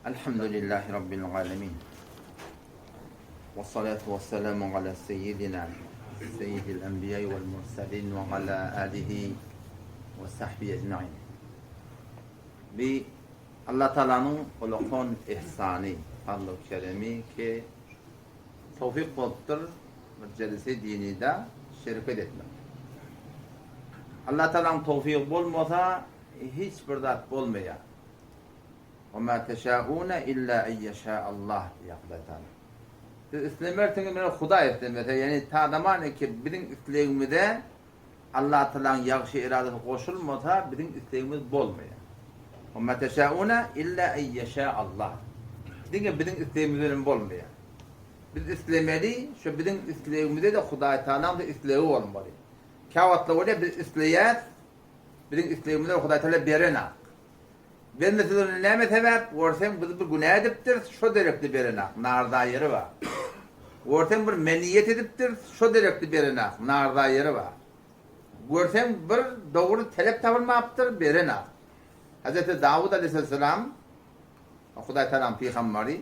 Elhamdülillahi Rabbil alemin. Ve salatu ve selamu ala seyyidina seyyidil enbiya vel mursalin ve ala alihi ve sahbihi ecmain. Bi Allah Taalanyň ulakan ihsany, fazly keremi ki towfik bolupdyr bir jelise dinide şereket etmek. Allah Taalanyň towfygy bolmasa hiç bir zat bolmaýar. Ve ma teşaune illa en yeşa Allah diýýär Hudaý Taala. Siz islemersiňiz meni Hudaý islemese, ýagny ta zaman ki biziň islegimize Allah Taalanyň ýagşy eradasy goşulmasa biziň islegimiz bolmaýar. Ve ma teşaune illa en yeşa Allah. Diňe biziň islegimiz bilen bolmaýar. Biz islemeli, şo biziň islegimize-de Hudaý Taalanyň-da islegi bolmaly. Käwagtlar bolýar biz isleýäs, biziň islegimize Hudaý Taala berenak. Bermese onda näme sebäp? Görseň biz bir günä edipdiris, şo derekli berenak, narza ýeri bar. Görseň bir meniýet edipdiris, şo derekli berenak, narza ýeri bar. Görseň bir dogry telep tapylmapdyr, berenak. Hezreti Dawut aleýhissalam, Hudaý Tagalaň pygambary,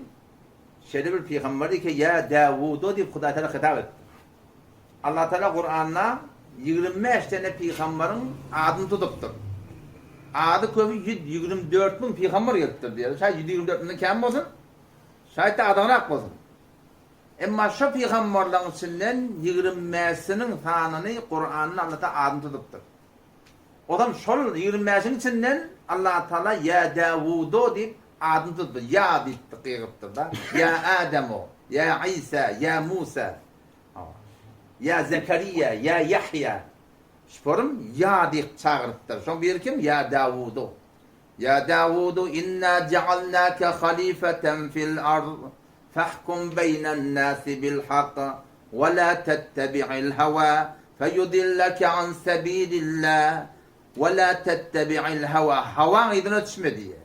şeýle bir pygamberdi ki, Ýa Dawudo diýip Hudaý Tagala hitap etdi. Allah Tagala Kuranda 25 däne pygambaryň adyny tutupdyr. Ady köpi 124 müň pygambar gelipdir diýýär. Şaýt 124 müňden kem bolsun, şaýt-da azagrak bolsun. Emma şo pygambarlaryň içinden 25-siniň sanyny Kuranda Allah Tagala adyny tutupdyr. Ozam şol 25-iň içinden Allah Tagala Ýa Dawudo diýip adyny tutupdyr. Ýa diýip gygyrypdyr-da. Ýa Ademo, Ýa Isa, Ýa Musa. Ýa Zekeriýa, ýa Ýahýa. Şularym ýa diýip çagyrypdyr. Şoň biri kim? Ýa Dawudu. Ýa Dawudu inna ja'alnaka halifeten fil ard fahkum beýnen nasi bil hak we la tettebi'il hawa feyudilleke an sebilillah we la tettebi'il hawa. Hawaň yzyna düşme diýýär.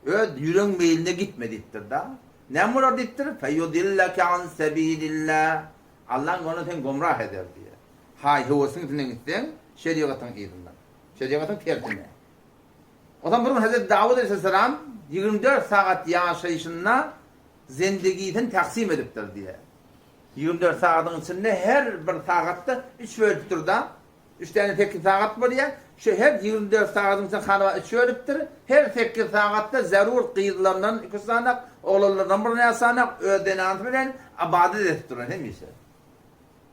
Öz ýüregiň meýline gitme diýipdir-da. Näme bolar diýipdir? Feýudilleke an sebilillah. Allaň ýolundan seni gomrah eder diýýär. Haý, höwesiň içinden gitseň, şerigatyň yzyndan. Şerigatyň tersine. Onsoň bir gün Hezreti Dawut aleyhisselam 24 sagat ýaşaýşynda zendigisini taksim edipdir diýýär. 24 sagadyň içinde her bir sagatda üç bölüpdir-da. Üç däne sekiz sagat bolýar. Şu her 24 sagadyň içinde hanyba üç bölüpdir. Her sekiz sagatda zerur gyzlaryndan iki sanak, oglanlaryndan bir näçe sanak öz zenanysy bilen ybadat edip duran hemişe.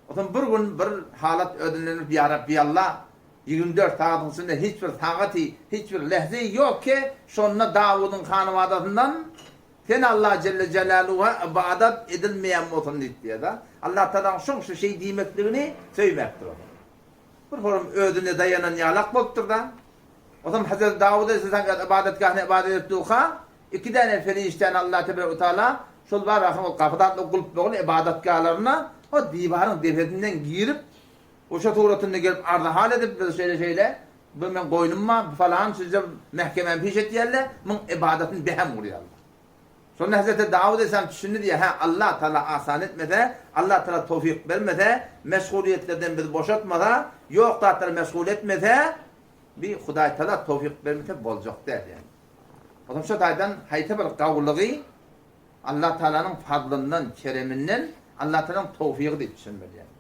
Onsoň bir gün bir halat özünden Ýa Rabbi Alla, 24 sagadyň içinde hiç bir sagaty, hiç bir lehzeýi ýok ki, şonda Dawudyň hanybadasyndan Sen Alla jelle jelaluha ybadat edilmeýän bolsun diýip diýýär-de. Allah Tagalaň şoň şu şeý diýmekligini söýmäpdir ol. Bir horum özüne daýanan ýalak bolupdyr-da. Onsoň Hezreti Dawud aleyhisselam öz ybadatgahynda ybadat edip durka, iki däne perişdäni Allah tebarek we taala şol bar ahyryn ol gapyda atly gulplagly ybadatgahlarynda o diwaryň depesinden girip, oşa suratynda gelip arzy-hal edip, biz şeýle-şeýle, Bu meň goýnum bar, bu falan şunça mähkemäni piş etýärler, muň ybadatyny behem gurýarlar. Şonda Hezreti Dawut aleyhisselam düşündi diýýär, hä, Allah Taala asan etmese, Allah Taala towfyk bermese, meşgulyýetlerden bizi boşatmasa, ýok zatlara meşgul etmese, bi Hudaý Taala towfyk bermese boljak däl ýaly. Onsoň şo taýdan haýsy bir gawulygy Allah Taalanyň fazlyndan, kereminden, Allah Taalanyň towfygy diýip düşünmeli ýaly.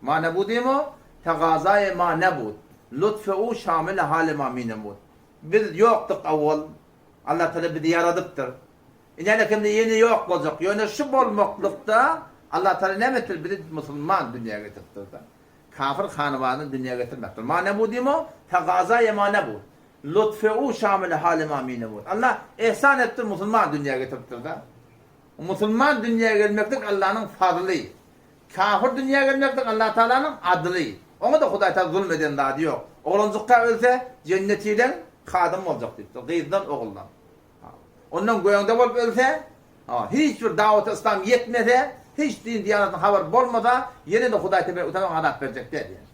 Ma nebudimo tagazaýe ma nebud, lutfe u şamile hale ma minemud. Biz ýokduk awwal, Allah Taala bizi ýaradypdyr. Inälekemde ýene ýok boljak. Ýöne şu bolmaklykda Allah Taala näme etdir? Bizi musulman dünýä getiripdir-de. Kafir hanybadyny dünýä getirmepdir. Ma nebudimo tagazaýe ma nebud, lutfe u şamile hale ma minemud. Allah ehsan etdir, musulman dünýä getiripdir-de. Musulman dünýä gelmeklik Allanyň fazly. Kafir dünýä gelmeklik Allah Tagalanyň adyly. Oňa-da Hudaý Tagala zulum eden zady ýok. Oglanjykka ölse, jennetileň kadym boljak diýipdir, gyzdan, oguldan. Ondan göňde bolup ölse, hiç bir daweti yslam ýetmese, hiç din-diýanatyň habary bolmasa, ýene-de Hudaý Tebarek we Taala oňa azap berjek däl diýen.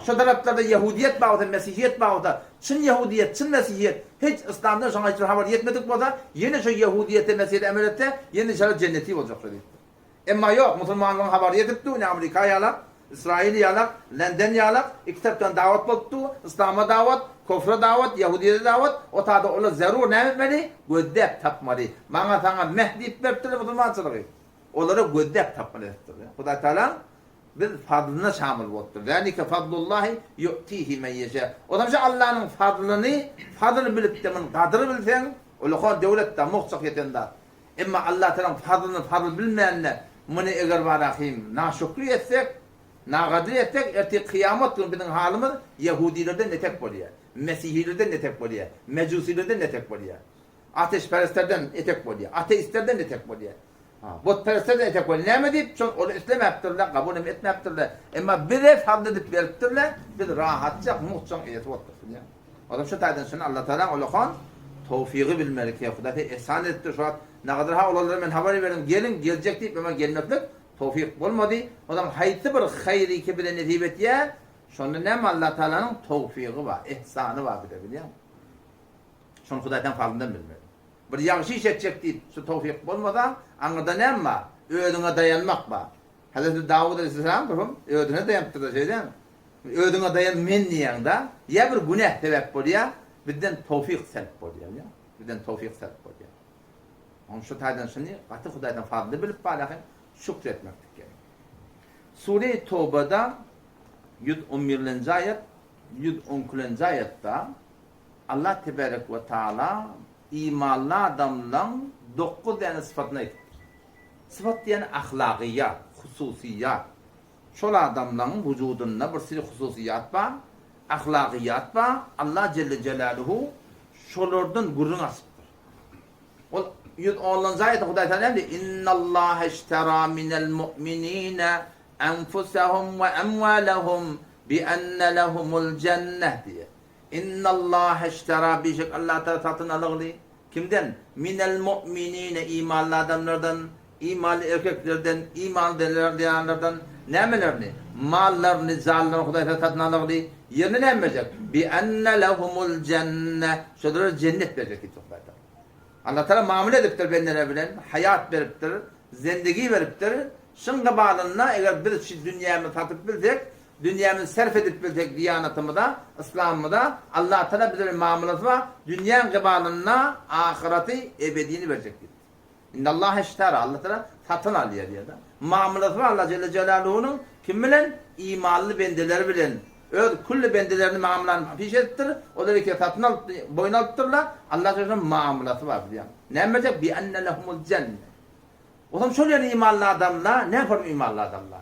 Şo taraplarda ýehudiýet bar bolsa, mesihiýet bar bolsa, çyn ýehudiýet, çyn mesihiýet, hiç yslamdan şoňa hiç bir habar ýetmedik bolsa, ýene şo ýehudiýete, mesihiýete emel etse, ýene inşallah jenneti boljak şo diýipdir. Emma ýok, musulmanlygyň habary ýetip dur, ine Amerika ýalak, Israil ýalak, Lenden ýalak, iki tarapdan dawat bolup dur, yslama dawat, Kofra dawat, ýahudyýete dawat, o tada olar zerur näme etmeli? Gözläp tapmaly. Maňa saňa meh diýip beripdirler musulmançylygy. Olara gözläp tapmaly edipdirler. Hudaý Tagalaň biz fazlyna şamyl bolupdyr. Zalike fazlullahi ýu'tihi men ýeşe. Onam şu Allanyň fazlyny fazl bilipde mun gadyr bilseň, ulakan döwlet-de muhjak ýeten zat. Emma Allah Tagalaň fazlyny fazl bilmände muny eger barahym naşükri etsek, Nagadyr etsek, ertir kyýamat güni biziň halymyz ýehudilerden netek bolýar, mesihilerden netek bolýar, mejusilerden netek bolýar, ateşperestlerden etek bolýar, ateistlerden netek bolýar, butperestlerden etek bolýar. Näme diýip, şol ony islemäpdirler, kabul hem etmäpdirler. Emma bize fazl edip beripdirler, biz rahatjak, mugtjaň eýesi bolupdyrys bilýäňmi? Olam şu taýdan şuny Allatagalaň ulakan towfygy bilmeli ki, Hudaý ehsan edipdir şu wagt nagadyr ha olarlara men habar berdim, geliň, geljek diýip, emma gelmeklik Towfyk bolmady. Onam haýsy bir haýry ki bize nesip etýär, şonda näme Allah Tagalanyň towfygy bar, ihsany bar bize bilýäňmi? Şony Hudaýdan fazlyndan bilmeli. Bir ýagşy iş etjek diýip şu towfyk bolmasa, aňyrda näme bar? Özüňe daýanmak bar. Hezreti Dawud aleyhisselam durun özüne daýanypdyr-da şeýdämi? Özüňe daýan men diýýäň-da, ýa bir günäh sebäp bolýar, bizden towfyk selp bolýar, bilýäňmi? Bizden towfyk selp bolýar. Onuň şu taýdan şuny gaty Hudaýdan fazly bilip bala hem şükür etmeklik gerek. Sure-i Tobada 111-lenji aýat, 112-lenji aýatda Allah tebarek we taala imanly adamlaň dokuz däne sypatyny aýdypdyr. Sypat diýeni ahlagyýat, hususyýat. Şol adamlaň wujudynda bir sili hususyýat bar, ahlagyýat bar, Allah jelle jelaluhu şolardan gürrüň açypdyr. Ol 110-njy aýatda Hudaý Taala näme diýýär? Innallaha iştera minel mu'minina enfusahum we emwalahum bi enne lehumul jenneh diýýär. Innallaha iştera bişek Allah Taala satyn alygly. Kimden? Minel mu'minina imanly adamlardan, imanly erkeklerden, imanly zenanlardan nämelerini? Mallaryny, janlaryny Hudaý Taala satyn alygly. Ýerine näme berjek? Bi enne lehumul jenneh. Şolara jennet berjek diýipdir Hudaý Taala. Allah Taala mamla edipdir bendeler bilen, haýat beripdir, zendegi beripdir. Şyň gybalynda eger biz şu dünýämizi satyp bilsek, dünýämizi serf edip bilsek diýanatymyza, yslamymyza, Allah Taala bize bir mamlasy bar, dünýäň gybalynda ahyraty ebedini berjek diýipdir. Innallaha iştara, Allah Taala satyn alýar diýýär-de. Mamlasy bar Allah jelle jelaluhunyň kim bilen? Imanly bendeleri bilen. Öz külli bendelerini mamlany piş edipdir. Olar eke satyn alyp, boýun alypdyrlar. Allah jelle mamlasy bar diýýär. Näme berjek? Bi enne lehumul jenne. Olam şol ýerde imanly adamlar, näme form imanly adamlar?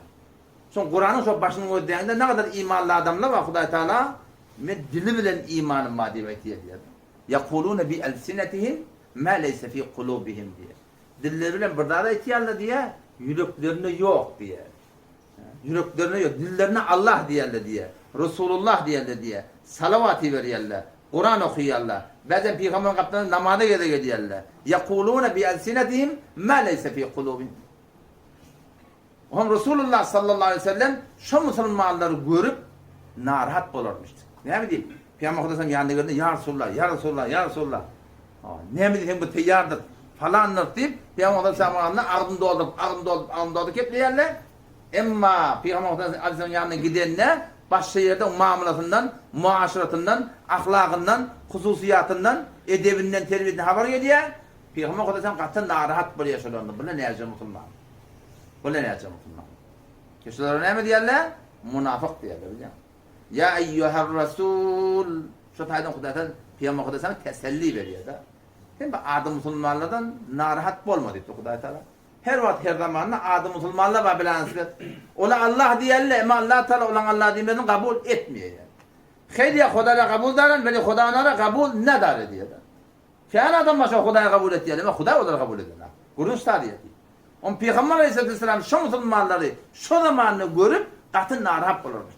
Şoň Kuranyň şo başynyň gözleýände nägadar imanly adamlar bar Hudaý Taala men dili bilen imanym bar diýip aýtýar diýýär. Ýakuluna bi alsinatihim Ma leýse fi kulubihim diýýär. Dilleri bilen bir zat aýtýarlar diýýär, ýüreklerinde ýok diýýär. Ýüreklerinde ýok. Dillerine Allah diýýärler diýýär. Resulullah diýýärler diýýär. Salawat iberýärler. Kuran okaýarlar. Bäzem pygamberiň gapdalynda namaza gezek edýärler. Ýakuluna bi alsinatihim ma leýse fi kulubihim. Oňa Resulullah sallallahu aleýhi we sellem şo musulmanlary görüp narahat bolarmyş. Näme diýip? Pygamber Hudaýam ýanyna gelende, Ýa Resulullah, ýa Resulullah, ýa Resulullah. Näme diýseň bu teýýardyr, falandyr diýip, Pygamber Hudaý sallallahu agzyny dolduryp, agzyny dolduryp, agzyny dolduryp gepleýärler. Emma Pygamber Hudaý aleyhisselam ýanyna gidende başga ýerde oň mamlasyndan, muaşyratyndan, ahlagyndan, hususyýatyndan, edebinden, terbiýesinden habar gelýär. Pygamber Hudaý gaty narahat bolýar şolardan. Bular näce musulman? Bular näçe musulman? Şulara näme diýerler? Munafyk diýerler, bilýäňmi? Ýa eýýuhar rasul. Şu taýdan Hudaý sen Pygamber Hudaý sana teselli berýär-de. Sen bu ady musulmanlardan narahat bolma diýipdir Hudaý Taala. Her wagt her zamanda ady musulmanlar bar bilänsizler. Olar Allah diýerler, emma Allah Taala olaň Allah diýmesini kabul etmeýär. Heýliýa Hudaýa kabul daran, weli Hudaýa kabul nedare diýýär. Kän adam bar şo Hudaýy kabul etýär, emma Hudaý olary kabul edenok. Gürrüň şda diýýär. Oň Pygamber aleyhisselatü şo musulmanlary şo zamanda görüp gaty narahat bolarmyş.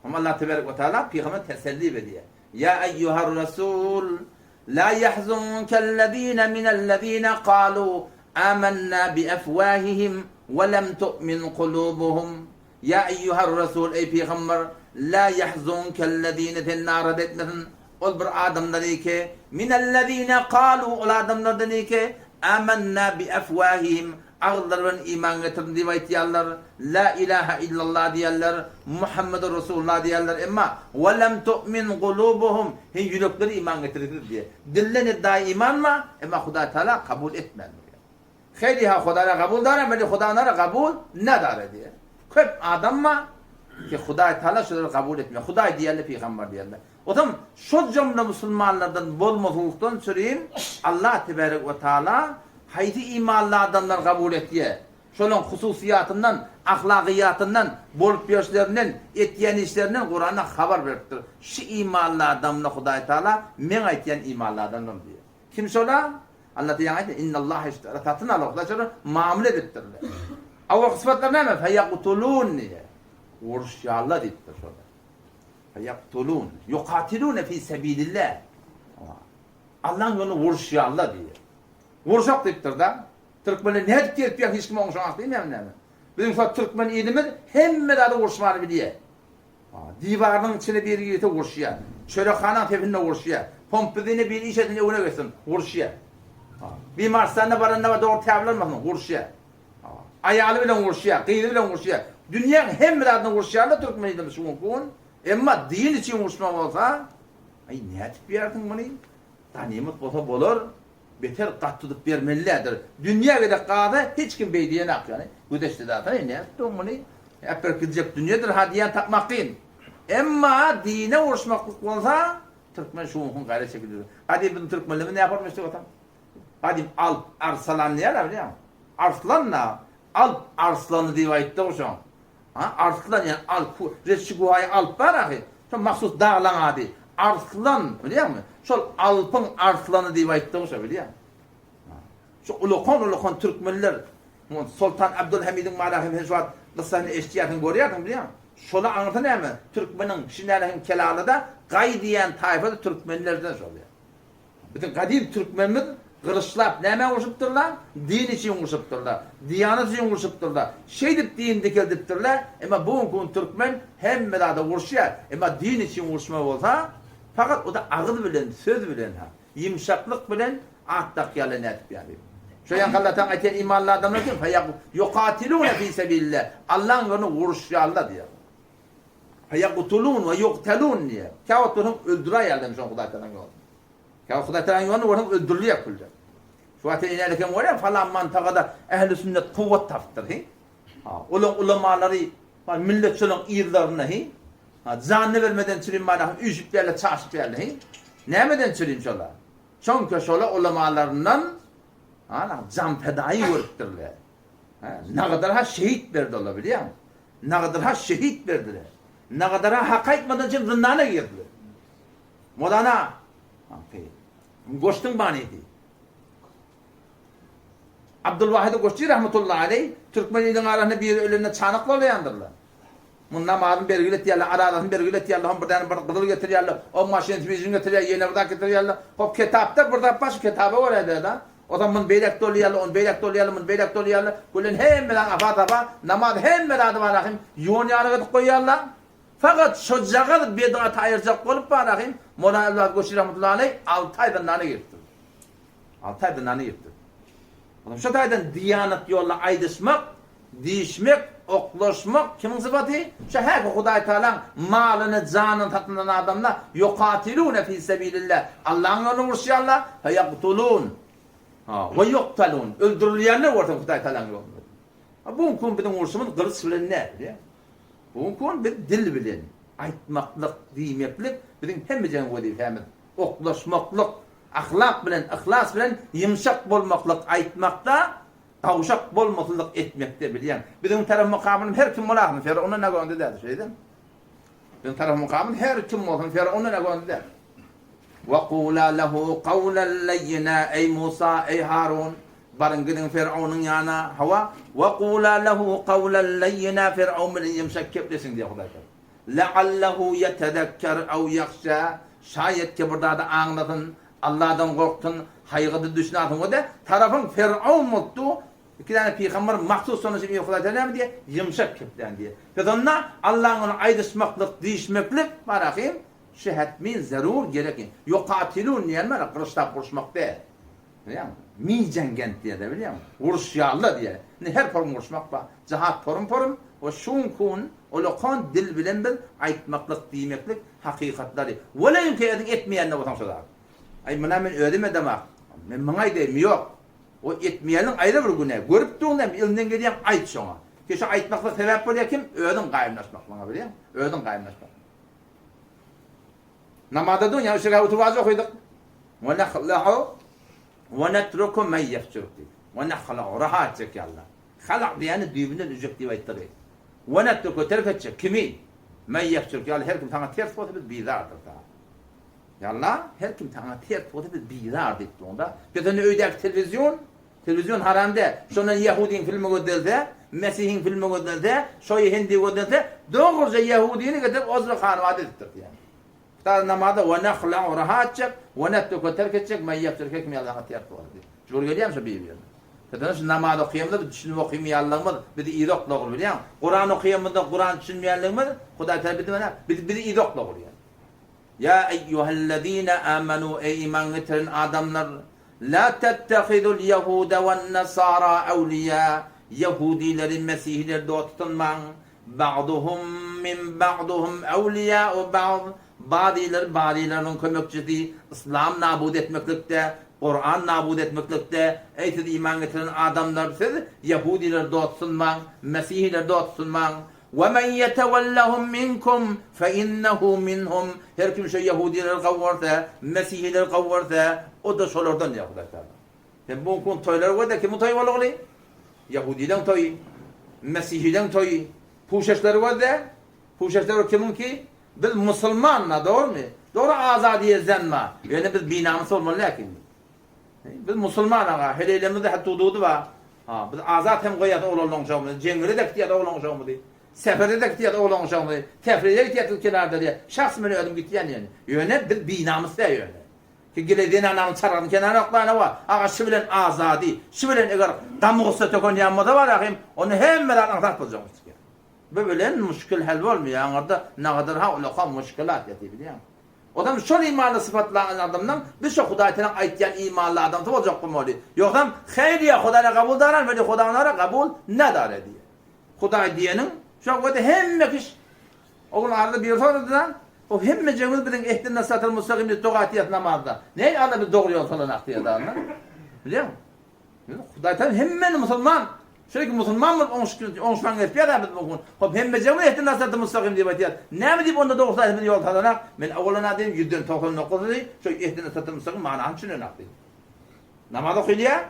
Oňa Allah teberek we taala Pygamber teselli berýär. Ýa eýýuhar rasul la yahzunkellezine minellezine kalu amanna bi afwahihim we lem tu'min kulubuhum. Ýa eýýuhar rasul eý Pygamber la yahzunkellezine seni narahat etmesin Ol bir adamlar eke, Minellezine kalu ol adamlardan eke, Amennâ bi efwâhihim. Agyzlary bilen iman getirdim diýip aýtýarlar, La ilaha illallah diýýärler, Muhammedur Resulullah diýýärler, emma we lem tu'min gulubuhum, heý ýürekleri iman getirgisiz diýýär. Dilden iddia iman bar, emma Hudaý Taala kabul etmändir diýýär. Heli-ha Hudaýa kabul dara, weli Huda onlara kabul nadara diýýär. Köp adam bar ki Hudaý Taala şolary kabul etmeýär. Hudaý diýýärler, pygamber diýýärler. Otam şol jumla musulmanlardan bolmaslykdan çürim Allah tebarek we taala haýsy imanly adamlar kabul etýär, şolaň hususyýatyndan, ahlagyýatyndan, bolup ýörşlerinden, etýän işlerinden Kuranda habar beripdir. Şu imanly adamlar Hudaý taala meň aýtýan imanly adamlarym diýýär. Kim şola? Allah taala ýaňy aýtdy, Innallaha iştara satyn aldy, Hudaý şolar mamla edipdirler. Awalky sypatlary näme? Feýaktulun diýýär. Uruşýarlar diýipdir şolar. Feýaktulun, ýukatilune fi sebilillah. Allaň ýolunda uruşýarlar diýýär. Uruşak diýipdir-de. Türkmenler nädip gelip ýa hiç kim oňşaňak diýmeýärmi näme? Biziň şo türkmen ilimiz hemme zady uruşmany bilýär. Diwarynyň içine biri girse uruşýar. Çörekhanaň sepinde uruşýar. Pompizine biri iş edin öňüne geçsin, uruşýar. Bimarystanda baranda dogry täbilanmasyn, uruşýar. Aýaly bilen uruşýar, gyzy bilen uruşýar. Dünýäň hemme zadyna uruşýarlar türkmen ilimiz şu günki gün. Emma din üçin uruşma bolsa, aý nädip berersiň muny? Ganymat bolsa bolar, beter gat tutup bermelilädir. Dünýä gezek gaza hiç kim beý diýenak ýany. Güzeşde zat, aý nädip muny? Äpberip gidjek dünýedir ha diýen tapmak kyn. Emma dine uruşmaklyk bolsa, türkmen şu günki gün gaýra çekildi. Gadym biziň türkmenlerimiz näme hormatly bolsa? Gadym Alp Arsalan diýýärler bilýäňmi? Arslan da Alp Arslany diýip aýtdy şoň. Ha, Arslan ýa Alp, Reçiguaý Alp bar ahy. Şo mahsus daglaň ady. Arslan, bilýäňmi? Şol Alpyň Arslany diýip aýtdy şo bilýäňmi? Şu ulakan-ulakan türkmenler, Soltan Abdulhamidiň bar ahy sen şu wagt kyssasyny eşidýärsiň, görýärsiň bilýäňmi? Şola aňyrsy näme? Türkmeniň şinälehiň kelalyda Gaý diýen taýpa-da türkmenlerden şol. Biziň gadym türkmenimiz gylyçlap nämä urşupdyrlar? Din üçin urşupdyrlar. Diýanat üçin urşupdyrlar. Şeýdip din dikeldipdirler. Emma bu günki gün türkmen hemme zada urşýar. Emma din üçin urşma bolsa, fakat o-da agyz bilen, söz bilen ha. Ýumşaklyk bilen at dakýarlar nädip ýaly. Şo ýaňky Allataň aýtýan imanly adamlar kim? Feýukatilune fi sebilillah. Allaň ýolunda uruşýarlar diýýär. Feýaktulun we ýuktalun diýýär. Käwagt görseň öldüräýýärler şony Hudaý Tagalaň ýolunda. Käwagt Hudaý Tagalaň ýolunda görseň öldürilýär külde. Şu wagt sen inälik hem görýäň falan mantagada ähli sünnet kuwwat tapypdyr hi. Ha, olaň ulamalary millet şolaň yzlarynda hi. Ha, janyny bermeden çirim bana üýşüp ýärler, çaşyp ýärler hi. Nämeden çirim şolar? Çünki şola ulamalaryndan ha, jan pedaýy görüpdirler. Ha, nagadar ha şehit berdi olar bilýäňmi? Nagadar-ha şehit berdiler. Nagadar-ha hak aýtmadan çen zyndana girdiler. Molana Goşduň banisi. Abdulwahid Goşçy rahmetullahi aleý türkmen iliniň arasynda biri ölende çanak zolaýandyrlar. Mun namazyny bergili etýärler, arazasyny bergili etýärler, hom bir däne bir gyzyl getirýärler, o maşyn swizini getirýär, ýene bir zat getirýärler. Hop ketapda bir zat bar, şu ketaba görä-de. Ozal muny beýläk dolýarlar, ony beýläk dolýarlar, muny beýläk dolýarlar. Gülen hemmeler apa-sapa, namaz hemme zady bar ahym, ýon ýalyk edip goýýarlar. Fakat şojagaz bedgaty aýyrjak bolup bar ahym, Mola Elwaz Goşy rahmetullahi aleý alty aý zyndana giripdir. Alty aý zyndana giripdir. Olam şo taýdan diýanat ýolda aýdyşmak, diýişmek, oklaşmak kimiň sypaty? Şo häki Hudaý Tagalaň malyny, janyny satyn alan adamlar, ýukatilune fi sebilillah, Allaň ýolunda uruşýarlar, feýaktulun, ha, we ýuktalun, öldürilýänler bolsa Hudaý Tagalaň ýolunda. Ha, bu günki gün biziň urşumyz gylyç bilen däl, bilýäňmi? Bu günki gün biz dil bilen, aýtmaklyk, diýmeklik biziň hemmejegiň wezipämiz. Oklaşmaklyk, ahlak bilen, yhlas bilen ýumşak bolmaklyk aýtmakda, Gawşak bolmasyzlyk etmekde bilýäň. Biziň tarap mukamyny her kim bolasyn, Ferowna nägondy däl, şeýdem. Biziň tarap mukamyny her kim bolsun, Ferowna nägondy däl. Wa kula lehu kawlen leýýina, eý Musa, eý Harun, baryň gidiň Ferownyň ýanyna, hawa, wa kula lehu kawlen leýýina, Ferowun bilen ýumşak gepleşiň diýýär Hudaý Tagala. Leallehu ýetezekker ew ýahşa, şaýat ki bir zady aňlasyn, Allahdan gorksyn, haýgydy düşünersiň we-de tarapyň Fer'awn bolupdy, iki däne pygamber mahsus şonuň üçin Hudaý Tagala näme diýýär? Ýumşak kepläň diýýär. Biz onda Allaň ony aýdyşmaklyk, diýişmeklik bar ahym, şu hetmin zerur gerek. Ýukatilun diýen bar, gylyçlap uruşmak däl. Bilýäňmi? Mijeňgent diýýär-de, bilýäňmi? Uruşýarlar diýýär. Indi her porum uruşmak bar. Jahat porum-porum we şuň-kun, ulakan dil bilen biz aýtmaklyk, diýmeklik hakykatlary. Weleýin ki özüň etmeýän-de bolsaň şo zady. Aý, muna men özüm edemak. Men muňa aýdaýynmy? Ýok. O etmeýäniň aýry bir günä. Görüp durun hem elinden gelýän aýt şoňa. Ki şo aýtmaklyk sebäp bolýar kim? Özüň gaýymlaşmaklygyňa bilýäňmi? Özüň gaýymlaşmak. Namazda durun ýa şeýle oturyp az okydyk. Wa nahlahu wa netruku men yefjuruk diýip. Wa nahlahu rahat etjek ýa Allah. Halak diýeni düýbünden üzjek diýip aýtdygy. Wa netruku terk etjek kimi? Men yefjuruk ýa Allah her kim saňa ters bolsa biz bizardyr saňa. Ýa Allah her kim saňa ters bolsa biz bizar diýip durun-da. Biz indi öýdäki telewizion Telewizion haram däl. Şondan ýahudyň filmi gözlelse, mesihiň filmi gözlelse, şoýy hindi gözlelse, dogruja ýahudyny getirip ozra hanyma edipdir diýýär. Hudaý namaza we nahla'u rahat etjek, we netruku terk etjek, men ýefjur her kim ýallaňa ters bolar diýip. Jur gelýärmi şo bir-birine? Şeýtan şu namaz okaýamyzda biz düşünip okymaýanlygymyz bizi yza oklagul bilýäňmi? Kuran okaýamyzda Kuran düşünmeýänligimiz Hudaý tarapy bizi bizi bizi yza oklagul ýa. Ýa eýýuhellezine amanu eý iman getiren adamlar La tettehidul ýehude wen-nesara ewliýa, Ýehudileri, mesihileri dost tutunmaň, ba'duhum min ba'duhum ewliýa'u ba'd, Bazylary bazylarynyň kömekçisi, Yslam nabut etmeklikde, Kuran nabut etmeklikde, eý siz iman getiren adamlar siz ýehudileri dost tutunmaň, mesihileri dost tutunmaň, Ve men yetewellehum minkum fe innehu minhum, Her kim şo ýehudileri gowursa, mesihileri gowursa, o-da şolardan diýýär Hudaý Tagala. Sen bu gün toýlary gör-de, kimiň toýy boldugyny? Ýehudileň toýy, mesihileň toýy. Puşeşleri gör-de, puşeşler kimiňki? Biz musulman-da, dogrumy? Dogry azadiýe zenma, ýöne biz binamys bolmaly däl indi. Biz musulman aga, heleýlemizde hatududy bar. Ha, biz azat hem goýýas oglanlaň şogumyzy, jeňňele-de gitýäs oglan şogumyzy, sefere-de gitýäs oglan şogumyzy, tefride gitýäs kenarda diýýär. Şahs men özüm gitýän ýöne. Ýöne biz binamys däl ýöne. Ki gele zenananyň çargasyny kenara oklana wa, aga şy bilen azady, şy bilen eger gam-gussa tökenýän bolsa bar ahym, onda hemme zat aňsat boljakmyş diýýär. Bu bilen muşkil hal bolmaýar, aňyrda nagadyr ha ulaka muşkilat ýatyr bilýäňmi? Odam şol imanly sypatlan adamdan biz şo Hudaý Tagalaň aýtýan imanly adamsy boljak bolmaly. Ýogsam heý diýýär Hudaýa kabul daran weli Hudaýnara kabul nadare diýýär. Hudaý diýeniň şo wede hemme kiş O gün arada biri sorady-da, O hemmejemiz biziň ehdina syratal mustagim diýip doga etýäs namazda. Neý Alla bizi dogry ýola salanak diýýär da. Bilýäňmi? Hudaý Tagala hemmeni musulman Şeýle ki musulman bolup oňşup oňşman gezip ýa biz bu gün. Hop hemmejemiz ehdina syratal mustagim diýip aýtýar. Näme diýip onda dogrusyny aýtsa bizi ýol salanak? Men owalana diýdim ýüzden 99-sy şo ehdina syratal mustagim manysyny düşünenak diýdim. Namaz okylýar.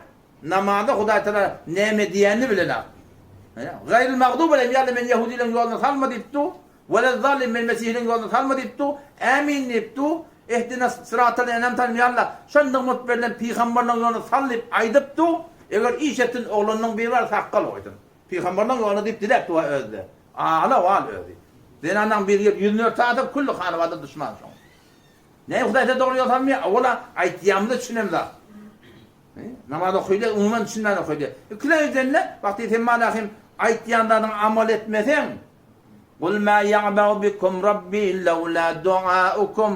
Namazda Hudaý Tagala näme diýenini bilenak. Gaýril magdub aleýhim ýa-da men ýehudileriň ýoluna salma diýip dur. Welezzallim men mesihiliň ýoluna salma diýip dur. Ämin diýip dur. Ehdina syratal en'amte aleýhim ýa Allah şo nygmat berlen pygamberleriň ýoluna sal diýip aýdyp dur. Eger iş etsin oglanynyň biri bar sakgal goýsun. Pygamberleriň ýoluna diýip diläp dur özde. Agla wal özi. Zenanlaň biri gelip ýüzüni örtse adam külli hanabada duşman şoň. Näme Hudaý size dogry ýol salmaýar? Owala aýtýamyza düşünemzok. Namaz okaýlar, umuman düşünmän okaýlar. Ikilenjiden-de, wagty sen malahym aýtýan zadyňa amal etmeseň, Kul ma ýa'ba'u bikum Rabbi lawla du'aukum.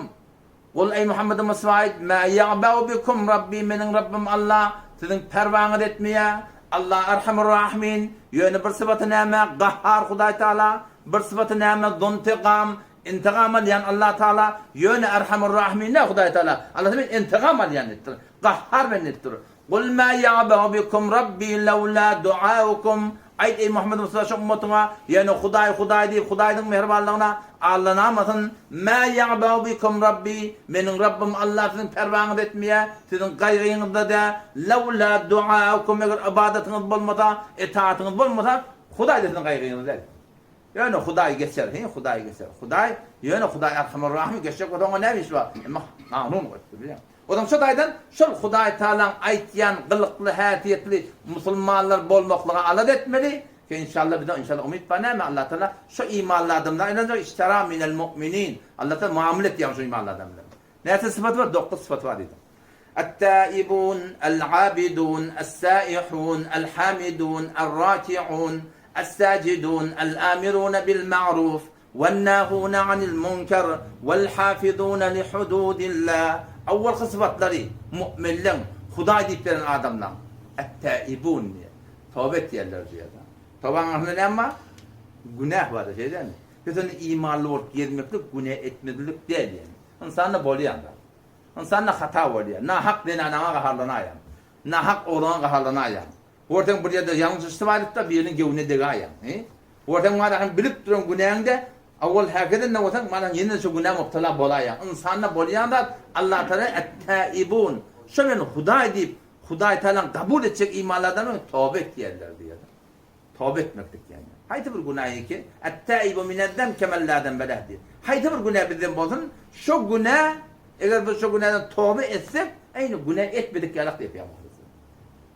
Kul eý Muhammed Mustafa aýt, ma ýa'ba'u bikum Rabbi meniň Rabbym Allah siziň perwaňyzy etmeýär. Allah Erhamur Rahimin. Ýöne bir sypaty näme? Gahhar Hudaý Taala. Bir sypaty näme? Zuntigam. Intigam alýan Allah Taala. Ýöne Erhamur Rahimin däl Hudaý Taala. Allah men intigam alýan diýipdir. Gahhar men diýipdir. Kul ma ýa'ba'u bikum Rabbi lawla du'aukum, Aýt, eý Muhammet Mustafa şu ummatyňa, ýöne Hudaý, Hudaý diýip Hudaýyň mähribanlygyna aldanamasyň, Ma ýa'ba'u bikum Rabbi, meniň Rabbym Allah siziň perwaňyzy etmeýär, siziň gaýgyňyzda däl, lawla du'aukum eger ybadatyňyz bolmasa, etaatyňyz bolmasa, Hudaý-da siziň gaýgyňyzda däl. Ýöne Hudaý geçer, he, Hudaý geçer. Hudaý, ýöne Hudaý Erhamur Rahym geçjek bolsa oňa näme iş bar? Emma kanun goýupdyr, bilýäňmi? Onuň şu taýdan şol Hudaý Tagalaň aýtýan gylykly, häsiýetli musulmanlar bolmaklyga alada etmeli. Ki inşallah bize inşallah umyt bar näme Allah Tagala şu imanly adamlar aýlanjak iştera minel mu'minin. Allah Tagala muamele etýär şu imanly adam bilen. Näçe sypaty bar? 9 sypaty bar diýdim. Et-taibun, el-abidun, es-saihun, el-hamidun, er-rakiun, es-sajidun, el-amiruna bil-ma'ruf, Wennahuna anil munker welhafizuna lihududillah Owalky sypatlary, mu'minleň. Hudaý diýip beren adamlaň. Et-täibun diýýär. Toba etýärler diýýär. Tobaň aňyrsynda näme bar? Günäh bar, şeýle dälmi? Biz onda imanly bolup gezmeklik günä etmezlik däl ýaly. Ynsanda bolýan zat. Ynsanda hata bolýar. Nahak zenanaňa gaharlanaýaň. Nahak oglana gaharlanaýaň. Görseň bir ýerde ýalňyş yşyp aýdypda biriniň göwnüne degaýaň. He? Görseň mana hem bilip duran günäňde awwal häkeden-de bolsaň mana ýene-de şo günä mubtala bolaýaň. Ynsanda bolýan zat Allatagala et-täibun. Şo men Hudaý diýip Hudaý Tagalaň kabul etjek imanly adamy toba etýärler diýýär. Toba etmeklik ýagny. Haýsy bir günä ýeke, Et-täibu minez-zemb kemen lâ zenbe leh diýýär. Haýsy bir günä bizden bolsun, şo günä, eger biz şo günäden toba etsek, eýni günä etmedik ýalak diýip ýazypdyr.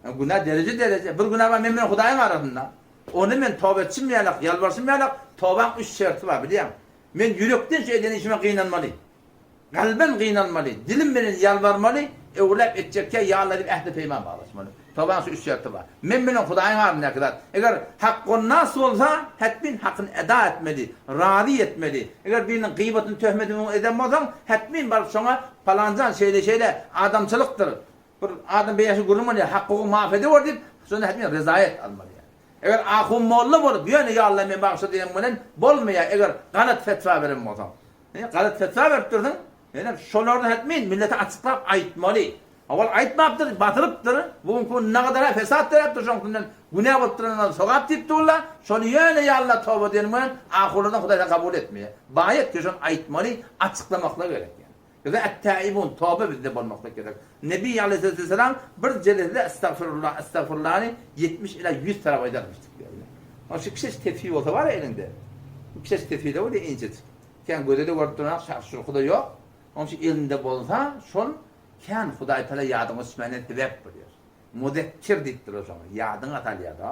Ýagny günä dereje-dereje. Bir günä bar men bilen Hudaýyň arasynda. Ony men toba etşim ýalak, ýalbarşym ýalak, tobaň üç şerti bar, bilýäňmi? Men ýürekden şu eden işime gynanmaly. Kalbym gynanmaly, dilim bilen ýalbarmaly, öwrüläp etjekkä ýa Alla diýip ähdi-peýman baglaşmaly. Tobaň şu üç şerti bar. Men bilen Hudaýyň arasyndaky zat. Eger hakgonnas bolsa, hetmin hakyny eda etmeli, razy etmeli. Eger biriniň gyýbatyny, töhmetini eden bolsaň, hetmin baryp şoňa palanjan şeýle-şeýle adamçylykdyr, bir adam beýäşi gürrüň bolýar, hak-hukugy maaf edewür diýip, şonda hetmin rezaýet almaly. Eger ahun molla bolup, ýöne ýa Alla meni bagyşla diýen bilen bolmaýar, eger galat fetwa beren bolsaň. Ine, galat fetwa berip dursuň. Ine, şolarny hetmin millete açyklap aýtmaly. Owal aýtmapdyr, basyrypdyr. Bu günki gün nagadara fesat döräpdir, şoň üstünden günä bolup duranlar sogap diýip durlar. Şony ýöne ýa Alla toba diýeniň bilen ahurlardan Hudaý seni kabul etmeýär. Baýat ki şony aýtmaly, açyklamaklyk gerek ýani. Bize et-täibun, toba bizde bolmaklyk gerek. Nebi aleýhissalam bir jelesede estagfirullah, estagfirullany 70 ila 100 tarap aýdarmyşdyk diýýär. Ol şu kiçeç tesbih bolsa bar eliňde. Bu kiçeç tesbih-de bolýar inçejik. Kän göze-de görüp duran şah-şurhy-da ýok. Onuň üçin elinde bolsa, şol kän Hudaý Tagala ýadyňa düşmäne sebäp bolýar. Muzekkir diýip durlar şoňa, ýadyňa salýar-da.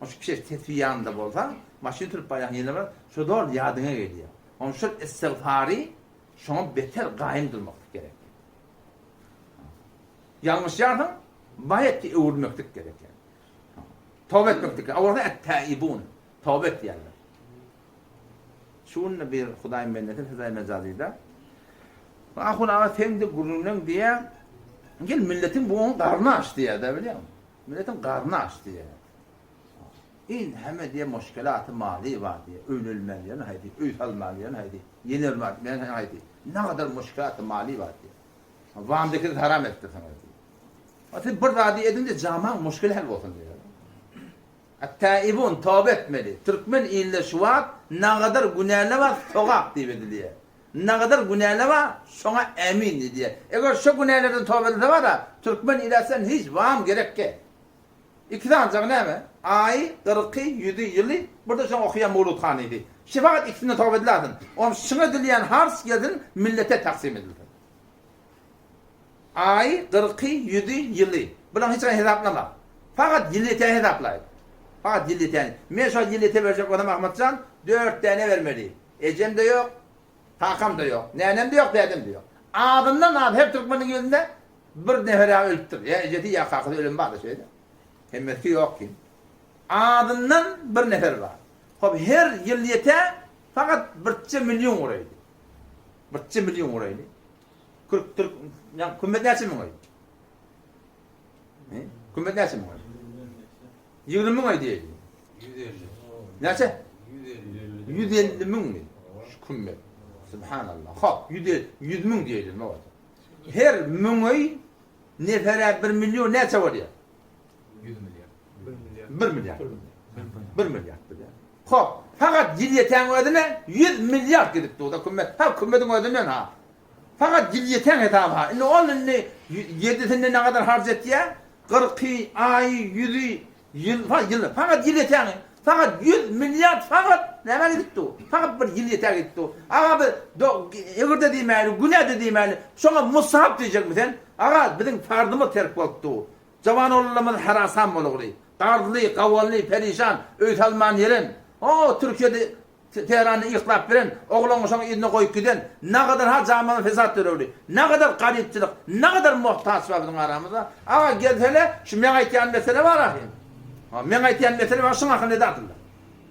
Onuň üçin kiçeç tesbih ýanynda bolsa, maşyn sürüp barýaň ýene bir, şo doly ýadyňa gelýär. Onuň üçin şol istigfary şoňa beter gaýym durmaklyk gerek. Ýalňyşýarsyň, baýat öwürmeklik gerek. Toba etmeklik. Olarda et-täibun, toba etýärler. Şu günde bir Hudaýyň bendesi Fezaý Mejazyda Ahun aga seň-de gürrüňleň diýýär. Gel milletiň bu oň garny aç diýýär-de bilýäňmi? Milletiň garny aç diýýär. In hemme diýýär muşkelaty mali bar diýýär. Öýlenmän diýen haýsy, öý salman diýen haýsy, ýenermän diýen haýsy. Nagadar muşkelaty mali bar diýýär. Wamdeki haram etdirseň diýýär. Siz bir zady ediň-de jamaň muşkil hal bolsun diýýär. At-taibun, toba etmeli. Türkmen ilinde şu wagt nagadar günäle bar sogap diýip edilýär. Nagadar günäle bar şoňa ämin diýilýär. Eger şo günälerden toba edilse bara türkmen ile sen hiç wam gerekge. Iki sanjagy näme? Aýy, gyrky, ýüzi, ýyly, birde şoň okaýan mowludhanysy. Şefagat ikisinden toba ediläsin. Oň şyňa edilýän hars gelsin millete taksim edilsin. Aýy, gyrky, ýüzi, ýyly. Bularyň hiç haýsyny hesaplama. Fakat ýyl ýetäni hesaplaý. Fakat ýyl ýetäni. Men şo ýyl ýete berjek bolsam Ahmet jan, dört däne bermeli. Ejem-de ýok, kakam-da ýok, nänem-de ýok, dädem-de ýok. Azyndan az her türkmeniň elinde bir nefer-ä ölüpdir. Ýa ejesi, ýa kakasy ölen bar-da şeýle. Hemmesi ýok kim. Azyndan bir nefer bar. Hop, her ýyl ýetä fakat birçe million guraýdy. Birçe million guraýdy. 40 türk ýa kümmet näçe müň aý? He? Kümmet näçe müň aý? 20 müň aý diýeli. 150. Näçe? 150. 150 müňmi? Şu kümmet. Subhanallah. Hop, 100 100 müň diýeli ne bolsa. Her müň aý nefere 1 milyon näçe bolýar? 100 milliard. 1 milliard. 1 milliard. Hop, fakat ýyl ýetäň özüne 100 milliard gidip dur-da kümmet. Ha, kümmediň özünden ha. Fakat ýyl ýetäň hesaby ha. Indi ol indi ýedisinde nägadar harç etýä? Gyrky, aýy, ýüzi, ýyl, fa, ýyl, fakat ýyl ýetäň. Fakat 100 milliard fakat nämä gidip dur? Fakat bir ýyl ýetä gidip dur. Aga biz do, egirde diýmäli, günä-de diýmäli. Şoňa musahap diýjekmi sen? Aga biziň farzymyz terk bolup dur. Jawan oglanlarymyz harasan bolugly. Garzly, gawally, perişan, öý salman ýeren. O, Türkiýede Tehranda yklap beren, oglangy şoň yzyna goýup giden, nagadar ha jamana fesat dörewli, nagadar garypçylyk, nagadar muhtaç bar biziň aramyzda. Aga gelsele, şu meň aýtýan mesele bar ahyn. Ha, meň aýtýan mesele bar, şuň hakynda ede atyldy.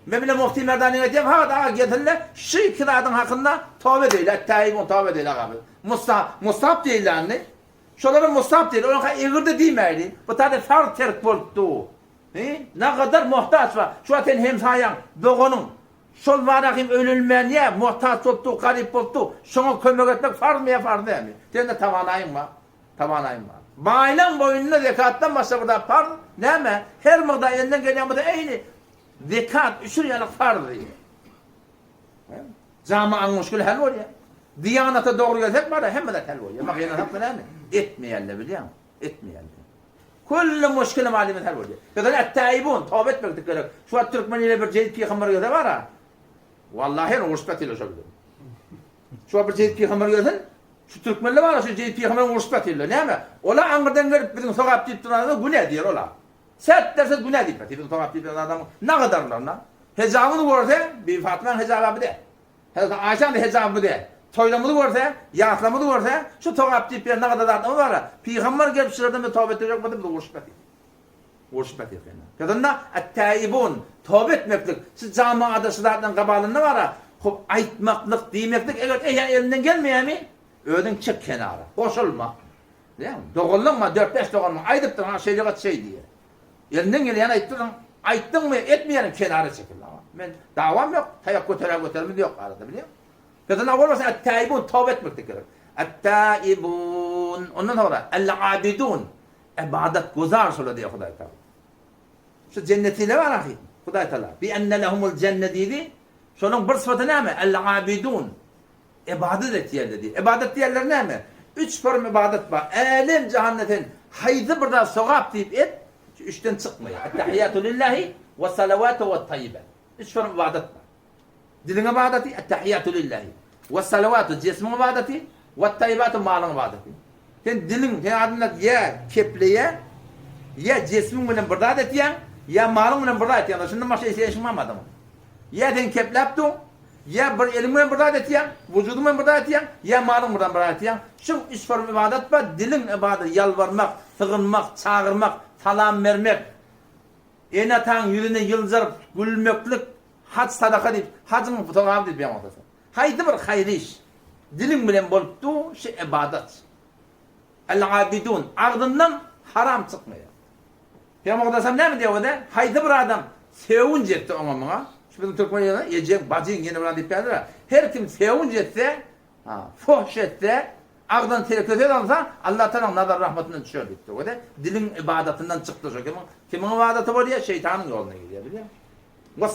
Men bile Mufti Merdanyň aýtýan, fakat aga gelsele, şu iki zadyň hakynda toba edeýli, täýibun toba edeýli aga biz. Musa, Musab diýilýänini. Şolara mustahap diýeli, oňa egirde diýmäýli. Bu taýda farz terk bolupdy. He? Nagadar muhtaç bar. Şu wagt sen hemsaýaň, doganyň şol bara hem ölülmän ýa muhtaç bolupdy, garyp bolupdy. Şoňa kömek etmek farzmy ýa farz dälmi? Sende tawanaýyň bar. Tawanaýyň bar. Baýlaň boýnuna zekatdan başga bir zat farz näme? Her mygdar elinden gelýän bolsa eýni zekat üşür ýaly farz diýýär. Jama muşkil hal bolýar. Diýanata dogry gelsek bara hemme zat hal bolýar. Emma gynansak näme? Etmeýärler bilýäňmi? Etmeýärler. Külli muşkil malimiz hal bolýar. Bizler et-taibun, toba etmeklik gerek. Şu wagt türkmen ile bir jedit pygamber gelse bara. Wallahi her uruşyp ýatyrlar şo bilen. Şu wagt bir jedit pygamber gelsin, şu türkmenler bara şu jedit pygamber uruşyp ýatyrlar. Näme? Ola aňyrdan gelip biziň sogap diýip duran adamlar günä diýer ola. Sert derse günä diýip ýatyr. Biziň sogap diýip duran adamyň nagadarlaryna. Hejabyny görse, Bibi Fatymanyň hejaby bu däl. Hezreti Aýşanyň hejaby bu däl. Toýlamyzy görse, ýaslamyzy görse, şu sogap diýip ýören nagadar zatlarymyz bar-a. Pygamber gelip şulardan biz toba etdirjek bolsa biz urşup ýatyrys. Urşup ýatyrys ýene. Şonda et-taibun, toba etmeklik, şu jamagada şu zatlaryň gabalynda bar-a, hop aýtmaklyk, diýmeklik eger eýýäm elinden gelmeýärmi, özüň çek kenara, goşulma. Bilýäňmi? Doganlaň bar, dört-bäş dogan bar, aýdypdyr, ha şeýle-gat şeý diýýär. Elinden gelýäni aýtdyň, aýtdyňmy, etmeýäniň kenara çekil. Men dawam ýok, taýak göterä göterimiz ýok arada bilýäňmi? Bizden owal bolsa et-taibun toba etmeklik gerek. Et-taibun, ondan soňra el-abidun, ybadat guzar şolar diýýär Hudaý Tagala. Şu jennetile bar ahy, Hudaý Tagala. Bi enne lehumul jenne diýdi. Şolaryň bir sypaty näme? El-abidun. Ybadat etýärler diýýär. Ybadat diýýärler näme? Üç form ybadat bar. Älem jahanda sen haýsy bir zat sogap diýip et, şu üçden çykmaýar. Et-tahiýatu lillahi we-salawatu we-taýýibat. Üç form ybadat bar. Diliň ybadaty, et-tahiýatu lillahi. We-salawatu jismiň ybadaty, we-taýýibatu malyň ybadaty. Sen diliň, sen adamlar ýa kepleýär, ýa jismiň bilen bir zat etýäň, ýa malyň bilen bir zat etýäň. Şundan başga işiň barmy adamyň? Ýa sen kepläp dur, ýa bir eliň bilen bir zat etýäň, wujudyň bilen bir zat etýäň, ýa malyň bilen bir zat etýäň. Şu üç form ybadat bar, diliň ybadaty, ýalbarmak, sygynmak, çagyrmak, salam bermek, ene-ataň ýüzüne ýyljaryp gülmeklik, haj sadaka diýip, hajyň sogaby diýip ýaňy otyrsyň. Haýsy bir haýry iş diliň bilen bolup dur, şu ybadat. El-abidun, agzyndan haram çykmaýar. Pygamber Aleyhisselam näme diýýär o-da? Haýsy bir adam sögünç etse oňa muňa, şu biziň türkmen ýerinde ejeň, bajyň ýene bir diýip ýazdylar. Her kim sögünç etse, ha, fuhş etse, agzyndan teleke söz alsa, Allah Tagalaň nazar rahmatyndan düşer diýipdir. O-da diliň ybadatyndan çykdy şo kimiň? Kimiň ybadaty bolýar? Şeýtanyň ýoluna girýär, bilýäňmi? We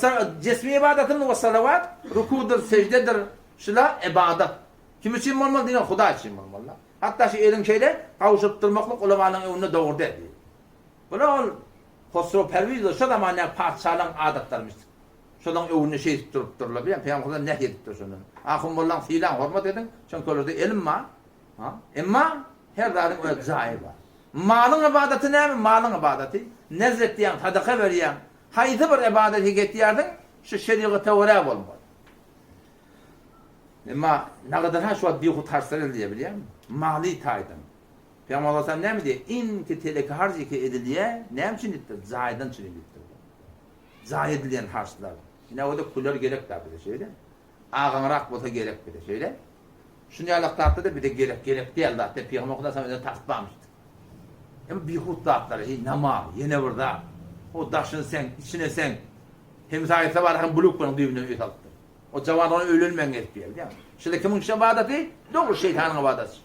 jesmi ybadatyn we salawat, rukudyr, sejdedir, şular ybadat. Kim üçin bolmaly? Diňe Hudaý üçin bolmaly. Hatda şu eliň şeýle gawşuryp durmaklyk ulamalaryň öňünde dogry däl diýýär. Bular ol Hosrow Perwiz şo zamandaky patyşalaryň adatlarymyş. Şolaryň öňünde şeýdip durupdyrlar. Bilýän Pygamber Hudaý näh edipdir şondan. Ahun mollaň sylaň, hormat ediň. Çünki olarda elm bar. Ha? Emma her zadyň öz jaýy bar. Malyň ybadaty näme? Malyň ybadaty nezr etýäň, sadaka berýäň. Haýsy bir ybadaty etýärsiň, şu şerigata görä bolmaly. Emma nagadarha şu wagt bihut harçlar edilýär bilýäňmi? Maly taýdan. Pygamber aleyhisselam näme diýýär? Iňki teleki harç iki edilýär. Näme üçin diýipdir? Jaýdan üçin diýipdir. Jaý edilýän harçlar. Ine o-da küler gerek da bize şeýle. Agaňrak bolsa gerek bize şeýle. Şuny ýalak zatda-da bize gerek, gerek däl zat diýip Pygamber aleyhisselam özüne takyklamışdy. Emma bihut zatlar, heý namaz, ýene bir zat. O daşyny sen, içine sen. Hemsaýasy bar, hem buluk bilen düýbünden öý salypdyr. O jawan ony öýlenmän gezip ýör, bilýäňmi? Şunda kimiň ybadaty? Dogry şeýtanyň ybadaty.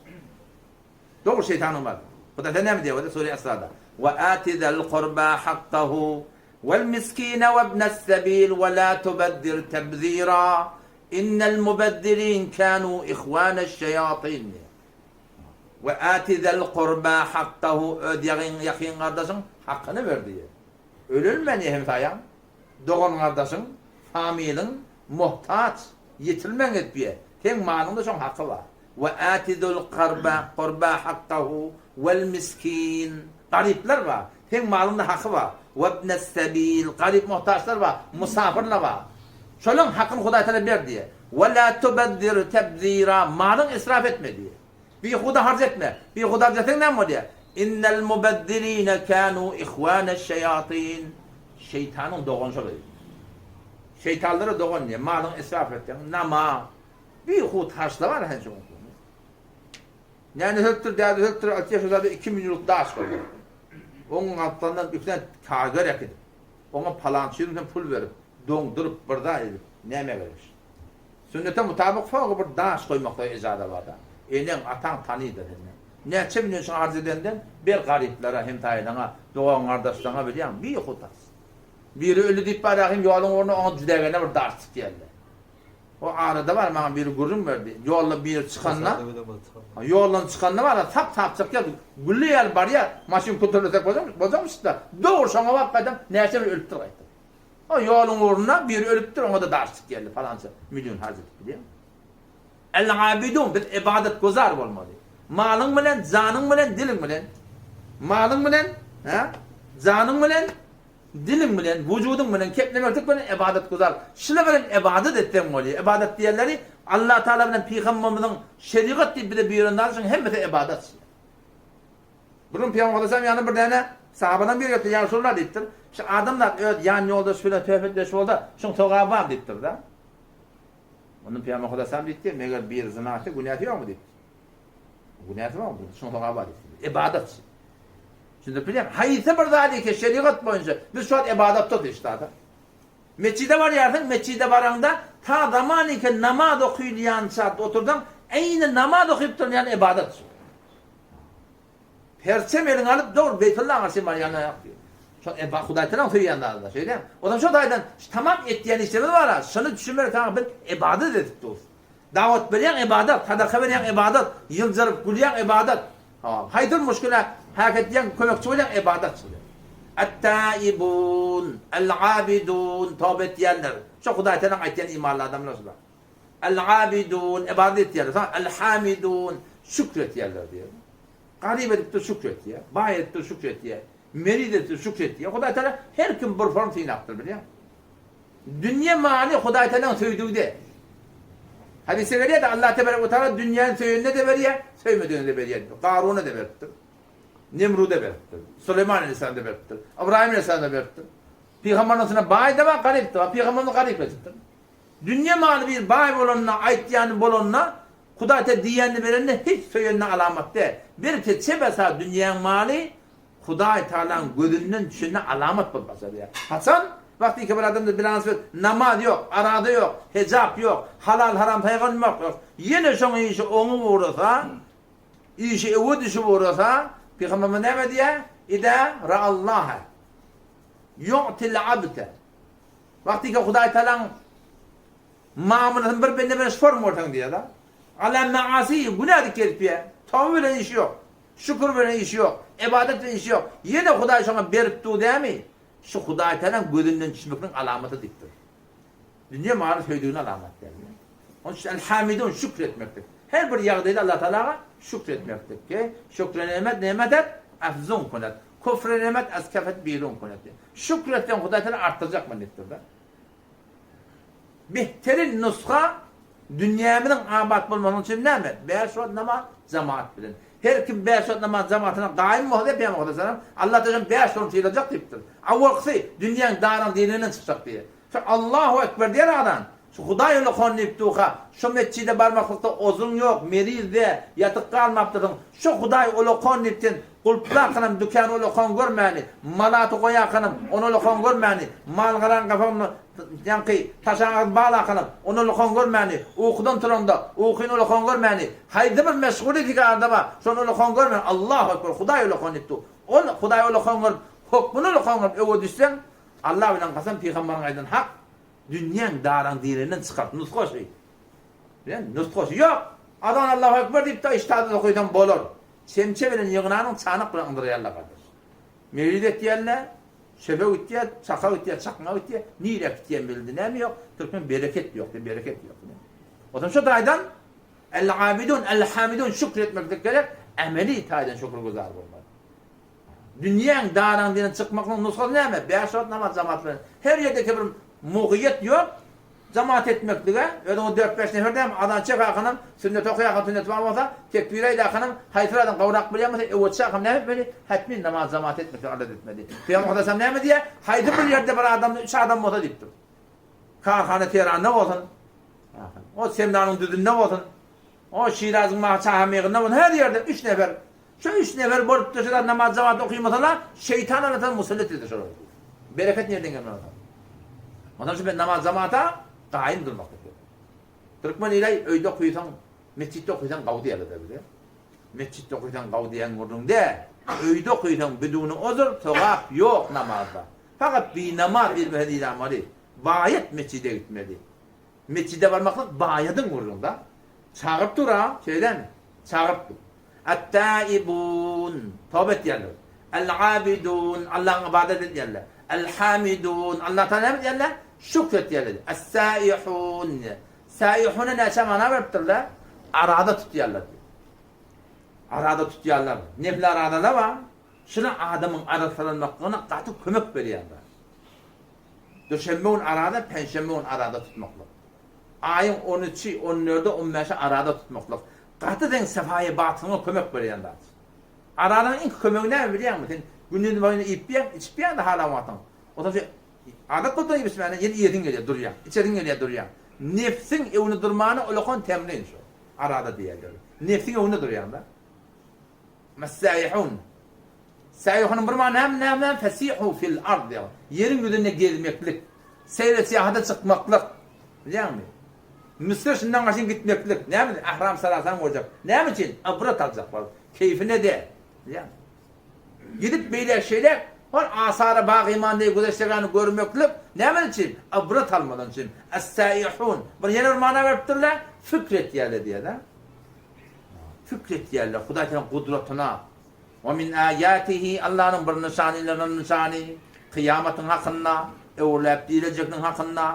Dogry şeýtanyň ybadaty. Hudaý sen näme diýýär Sure Esrada? Wa ati zal kurba hakkahu wal miskine we ibnes sebil we la tubadzir tabzira innel mubazzirin kanu ihwaneş şeýatin. We ati zal kurba hakkahu öz ýagyn ýakyn gardaşyň hakyny ber diýýär. Ölelmän hemsaýaň, dogan gardaşyň, familiň muhtaç, ýetilmeň etýär. Seň malyňda şoň haky bar. We ati zul karba kurba hakkahu wel miskin garyplar bar. Seň malyňda haky bar. We ibnes sebil garyp muhtaçlar bar, musafyrlar bar. Şolaň hakyny Hudaý Tagala ber diýýär. We la tubezzir tebzira malyň israf etme diýýär. Bihuda harç etme. Bihuda harç etseň näme bolýar? Innel mubezzirine kanu ihwaneş şeýatin. Şeýtanyň dogany şol diýýär. Şeýtanlara dogan diýýär. Malyňy israf etseň, namaz, bihut harçlama sen şoň. Näne ölüpdir, däde ölüpdir, alty ýaşynda 2 millionlyk daş goýdy. Oň gapdalyndan üstüne kagyr äkidip, oňa palançy ýüzünden pul berip, doňduryp, bir zat edip, nämä gerek şu? Sünnete mutabyk soňra bir daş goýmakda ejaza bar-da. Eneň, ataň tanydyr seni. Näçe million şuňa harç edenden, ber garyplara, hemsaýalaňa, dogan-gardaşlaňa bilýäňmi, bihudas. Biri öldi diýip barýar hem ýoluň ugruna oňa jüdägene bir daş tikýärler. O arada bar maňa biri gürrüň berdi. Ýolda biri çykanda, ýoldan çykanda bar sap-sap çykýar, gülle ýaly barýar, maşyn köterlesek boljakmyş-da, dogry şoňa baryp gaýdam, näçe bir ölüpdir gaýtdy. O ýoluň ugrunda biri ölüpdir, oňa-da daş tikýärler, palança million harç edip bilýäňmi? El-abidun, biz ybadatguzar bolmaly. Malyň bilen, janyň bilen, diliň bilen. Malyň bilen, hä? Janyň bilen, diliň bilen, wujudyň bilen, keplemeklik bilen ybadatguzar. Şular bilen ybadat etseň bolýar. Ybadat diýenleri Allah Taala bilen pygamberimiziň şerigat diýip bize buýran zady şoň hemmesi ybadat. Bir gün Pygamber aleyhisselam ýanyna bir däne sahabadan biri gelipdir, Ýa Resulallah diýipdir. Şu adamzat öz ýan ýoldaşy bilen söhbetdeş bolsa, şuň sogaby bar diýipdir-de. Ondan Pygamber aleyhisselam diýipdir, meger biri zyna etse günäsi ýokmy diýipdir. Günäsi bar, şuň sogaby bar diýipdir. Ibadat. Şimdi bilýän, haýsy bir zady ki şerigat boýunça biz şu wagt ibadatda diýişdi. Metjide barýarsyň, metjide baraňda ta zamanyke namaz okylýança otursaň, eýni namaz okyp duran ýaly ibadat şu. Perçem eliňe alyp dogry Beýtullaha garşy barýan aýak diýýär. Şo eba Hudaý Tagalaň söýýän zady-da, şeýdämi? Onam şo taýdan şu tamam etýän işlerimiz bar-a, şony düşünmeli saňa biz ybadat edip durus. Dawat berýäň ybadat, sadaka berýäň ybadat, ýyljaryp gülýäň ybadat. Hawa, haýsy bir muşkile häk etýäň, kömekçi bolýaň ybadat şular. Et-taibun, el-abidun, toba etýänler. Şo Hudaý Tagalaň aýtýan imanly adamlar şular. El-abidun, ybadat etýänler. Soň el-hamidun, şükür etýänler diýýär. Garyp edipdir şükür etýär, baý edipdir şükür etýär, meriz edipdir şükür etýär. Hudaý Tagala her kim bir form synapdyr bilýäň. Dünýe maly Hudaý Tagalaň söýdügi däl. Hadysda gelýär-de Allah tebarek we taala dünýäni söýenine-de berýär, söýmedigine-de berýär diýip. Garuna-da beripdir. Nemruda beripdir. Süleýman aleyhissalama-da beripdir. Ybraýym aleyhissalama-da beripdir. Pygamberler içinde baý-da bar, garyp-da bar. Pygamberimiz garyp edipdir. Dünýe maly bir baý bolanda, aýtýany bolanda, Hudaý te diýenini berende hiç söýenine alamat däl. Belki çebesa dünýäň maly Hudaý Tagalaň gözünden düşenine alamat bolup başarýar. Haçan? Wagtyky bir adamda bilans bir namaz ýok, arada ýok, hejap ýok, halal haram saýgarmak ýok. Ýene şoň işi oňup ugrasa, işi öwe düşüp ugrasa, Pygamberimiz näme diýýär? Idä raallaha ýu'til abde. Wagtyky Hudaý Tagalaň Mamlasyny bir bende bilen şform bolsaň diýýär-de. Ala maasi günä dik gezip ýa. Toba bilen işi ýok. Şükür bilen işi ýok. Ybadat bilen işi ýok. Ýene Hudaý şoňa berip dur dämi? Şu Hudaý Tagalaň gözünden düşmekligiň alamaty diýipdir. Dünýe maly söýdügine alamat däl. Onuň üçin El-Hamidun şükür etmeklik. Her bir ýagdaýda Allah Tagalaga şükür etmeklik ki, şükre nemet nemet afzun kunet. Kufre nemet az kefet birun kunet. Şükür etseň Hudaý Tagala artdyrjak diýipdir-de. Behterin nusga dünýämiziň abat bolmagynyň üçin näme? Bäş wagt namaz jemaat bilen. Her kim bäş wagt namaz jemaatyna gaýym bolsa diýip Pygamber aleyhisselam, Allah tagalam bäş wagt sylajak diýipdir. Awalkysy dünýäň daryň dilinden çykjak diýýär. Şu Allahu ekber diýer adam, şu Hudaý ulakan diýip durka, şu metjide barmaklykda ozuň ýok, meriz dä, ýatyp galmapdyrsyň. Şu Hudaý ulakan diýip sen Gulplakanam dükany ulakan görmäni, malaty goýakanam ony ulakan görmäni, mal-garaň gapagyny ýaňky taşan agyz baglakanam ony ulakan görmäni, ukudan turanda ukyny ulakan görmäni, haýsy bir meşguly tikarda bar, şony ulakan görmän, Allahu ekber, Hudaý ulakan diýip dur. Ol Hudaý ulakan görüp, hokmuny ulakan görüp öwe düşseň, Allah bilen kasam pygambaryň aýdany hak, dünýäň daraň dirinden çykar. Nusga şy. Bilen nusgasy ýok. Azan Allahu ekber diýip-de iştahda okaýsaň bolar. Çemçe bilen ýygnanyň çanak bilen yndyrýarlar gardaş. Mejlis etýärler, çöpe gitýär, çaka gitýär, çakma gitýär, nirä gitýän belli näme ýok, türkmen bereket ýok diýip, bereket ýok diýip. Onsoň şu taýdan El-abidun, El-hamidun şükür etmeklik gerek, emeli taýdan şükürgüzar bolmaly. Dünýäň daraň diýen çykmaklygyň nusgasy näme? Bäş wagt namaz jamaat bilen. Her ýerdeki bir mugyýet ýok. Jamaat etmeklige, özüňiz dört-bäş nefer dämi, azan çek akanam, sünnet okaýakan sünneti bar bolsa, tekbir aýdakanam, haýsy bir adam gowrak bilýän bolsa, öwetçi akam näme etmeli? Hetmin namaz jamaat etmeklige adat etmeli. Pygamber Aleyhisselam näme diýýär? Haýsy bir ýerde bir adamda üç adam bolsa diýipdir. Karhana teranda bolsun, o semnanyň düzünde bolsun. O Şirazyň maňa çahamygynda bolsun, her ýerde üç nefer. Şu üç nefer bolup dursa namaz jemaat okymasalar, şeýtan Allah Taala musallat eder şolary. Bereket nirden gelmeli ondan? Ondan şu ben namaz jemaata gaýym durmak gerek. Türkmen ili öýde okuýsaň, mesjitde okuýsaň gawy diýerler bize. Mesjitde okuýsaň gawy diýen gürrüň däl. Öýde okuýsaň biduni ozur, sogap ýok namazda. Fakat binamaz diýilmese diýilamaly. Baýat mesjide gitmeli. Metjide barmaklyk baýadyň gürrüň-da. Çagyryp dur-a, şeýdemi? Çagyryp dur. At-taibun, toba etýänler. Al-abidun, Allahyň ybadat edýänler. Al-hamidun, Allah Tagala näme edýänler? Şükür etýänler. As-saihun, saihuna näçe mana beripdirler? Arada tutýanlar diýip. Arada tutýanlar. Nefli aradalar bar. Şular adamyň arassalanmaklygyna gaty kömek berýänler. Duşenbe gün arada, penşenbe gün arada tutmaklyk. Aýyň on üçi, on dördi, on bäşi arada tutmaklyk. Gaty seň safaýy batynyňa kömek berýän zat. Aradanyň iň kömegi näme bilýäňmi? Sen gündiz boýuna iýip biýäň, içip biýäň-de halan wagtyň. Onsoň sen adat bolsa iýip içmäne ýene iýesiň gelýär, durýaň. Içesiň gelýär, durýaň. Nebsiň öňünde durmana ulakan temrin şu. Arada diýýärler. Nebsiň öňünde durýaň-da. Messäihun. Säihunyň bir many näme näme fesihu fil ard diýýär. Ýeriň ýüzünde gezmeklik. Seýre syýahata çykmaklyk. Bilýäňmi? Müsür şundan gaşyn gitmeklik. Näme? Ahram sarasan görjek. Näme üçin? Ybrat aljak bolup. Keýfine däl. Bilýäňmi? Gidip beýle şeýle hol asara bagyman diýip güzeştegany görmeklik näme üçin? Ybrat almadan üçin. Es-säihun. Bir ýene bir mana beripdirler. Fikr etýärler diýýär-de. Fikr etýärler Hudaý Tagalaň gudratyna. Wa min aýatihi Allanyň bir nyşanylaryndan nyşany, kyýamatyň hakynda, öwrüläp direljekligiň hakynda,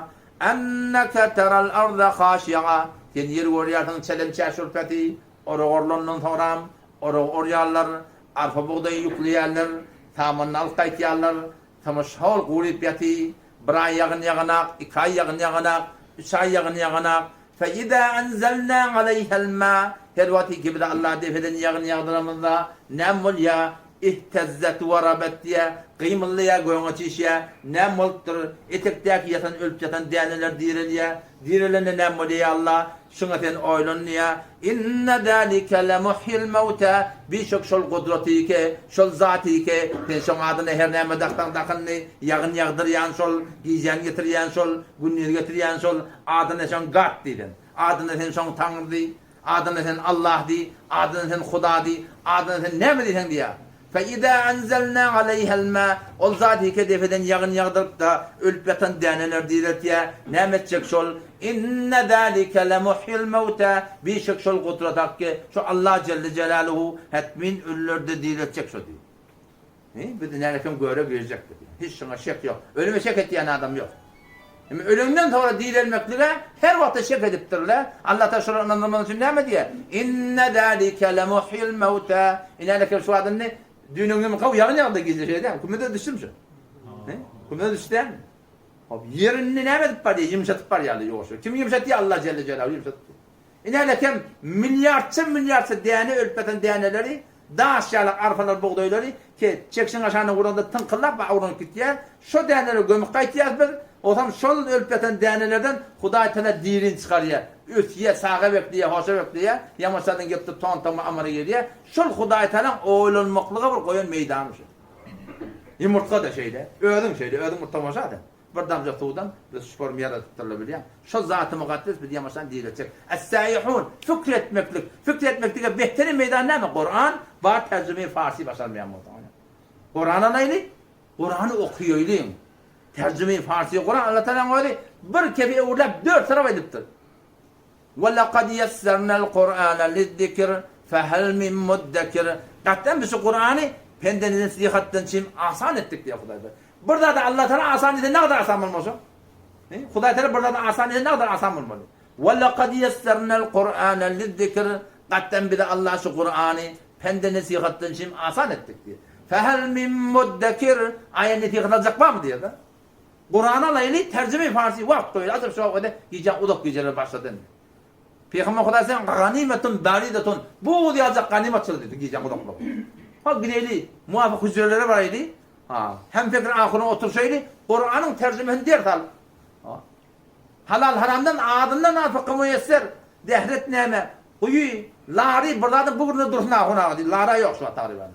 enneke teral arda haşi'a, sen ýeri görýärsiň çelemçä-şürpesi, orak orlandan soňram, oragy orýarlar, arpa-bugdaýy ýükleýärler, samanyny alyp gaýtýarlar, soňra şol guryp ýaty, bir aý ýagyn ýaganak, iki aý ýagyn ýaganak, üç aý ýagyn ýaganak, Fe-izâ enzelnâ aleýhel-mâ, her wagty ki biz Alla depeden ýagyn ýagdyramyzda, näme bolýar? Ihtezzet we rabet diýýär, gymyldaýar, göge çişýär. Näme bolupdyr? Etekdäki ýatan, ölüp ýatan däneler direlýär. Direlende näme bolýar, ýa Alla? Şuňa sen oýlan diýýär. Inne zâlike lemuhyil mewtâ, bişek şol gudraty ki, şol zaty ki, sen şoň adyna her näme daksaň dakyndy, ýagyn ýagdyrýan şol, gijäni getirýän şol, gündizi getirýän şol, Adyna sen Gat diý sen. Adyna sen şoň Taňry diý. Adyna sen Allah diý. Adyna sen Huda diý. Adyna sen näme diýseň diýýär. Fe izâ enzelnâ aleýhel mâ, ol zat heke depeden ýagyn ýagdyryp-da, ölüp ýatan däneleri direltýär. Näme etjek şol? Inne zâlike lemuhyil mewtâ, bişek şol gudrat hakky, şu Allah jelle jelaluhu hetmin ölüleri-de direltjek şo diý. He, biz nälekem göre girjekdik. Hiç şuňa şek ýok. Ölüme şek etýän adam ýok. Indi ölenden soňra direlmeklige her wagtda şek edipdirler. Allah Taala şolary ynandyrmak üçin näme diýýär? Inne zalike lemuhyil mewta. Inälekem şu wagt indi düýnüňem gawy ýagyn ýagdy gije şeýdä. Kümede düşdüm şu. He? Kümede düşdüm. Hop, ýerini näme edip barýar? Ýumşatyp barýarlar ýoşy. Kim ýumşatýar? Allah jelle jelaluhu ýumşatyp. Inälekem milliardça milliardça däne ölüp ýatan däneleri, daş ýaly arpalar bugdaýlary ke çekşiň aşagyna uranda tyňkyldap awranyp gitýär. Şo däneleri gömüp gaýtýas biz. Osam şol ölüp ýatan dänelerden Hudaý Tagala dirini çykarýar. Ösýär, saga bekleýär, hoşa bekleýär. Ýamaşadan gelip dur ton-toma amara gelýär. Şol Hudaý Tagalaň oýlanmaklyga bir goýan meýdany şu. Ýumurtga-da şeýle. Özüň şeýle, özüň bir tomaşa sen. Bir damja suwdan biz şporm ýaradypdyrlar bilýäň. Şol Zaty Mukaddes bizi ýamaşan diriltjek. Es-Säihun, fikr etmeklik. Fikr etmeklige behterin meýdan näme? Kuran, bar terjümeyi farsi başarmaýan bolsaň ine. Kuran alaýly, Kurany okaýaýlyň. Terjümeyi farsi Kuran Allah Tagalaň özi bir kefi öwürläp dört tarap edipdir. Ve lekad ýessernel Kur'ane lizzikr fehel min muddekir. Gatdan biz şu Kurany pende-nesihatdan çyn asan etdik diýýär Hudaý. Bir zady Allah Tagala asan diýse nägadar asan bolmaly şo? He? Hudaý Tagala bir zady asan diýse nägadar asan bolmaly? Ve lekad ýessernel Kur'ane lizzikr. Gatdan bize Allah şu Kurany pende-nesihatdan çyn asan etdik diýýär. Fehel min muddekir. Aýa nesihat aljak barmy diýýär-de. Kurany alaýly, terjime farsy wagt goýaly, ajap şo wagtda gijäň uzak gijeler başlady indi. Pygamber Hudaý sen ganymetun baridatun, buz ýaljak ganymat şol diýdi gijäň uzaklygy. Ha gideýli, muwafyk hüjrelere baraýly, ha hem pikir ahuryna oturşaýly, Kuranyň terjimesini ders alyp. Ha. Halal haramdan azyndan az fykhy müýesser, dehret näme? Guýy, lary bir zadyň bu günde dursun ahun aga diýdi. Lara ýok şu wagt tagryban.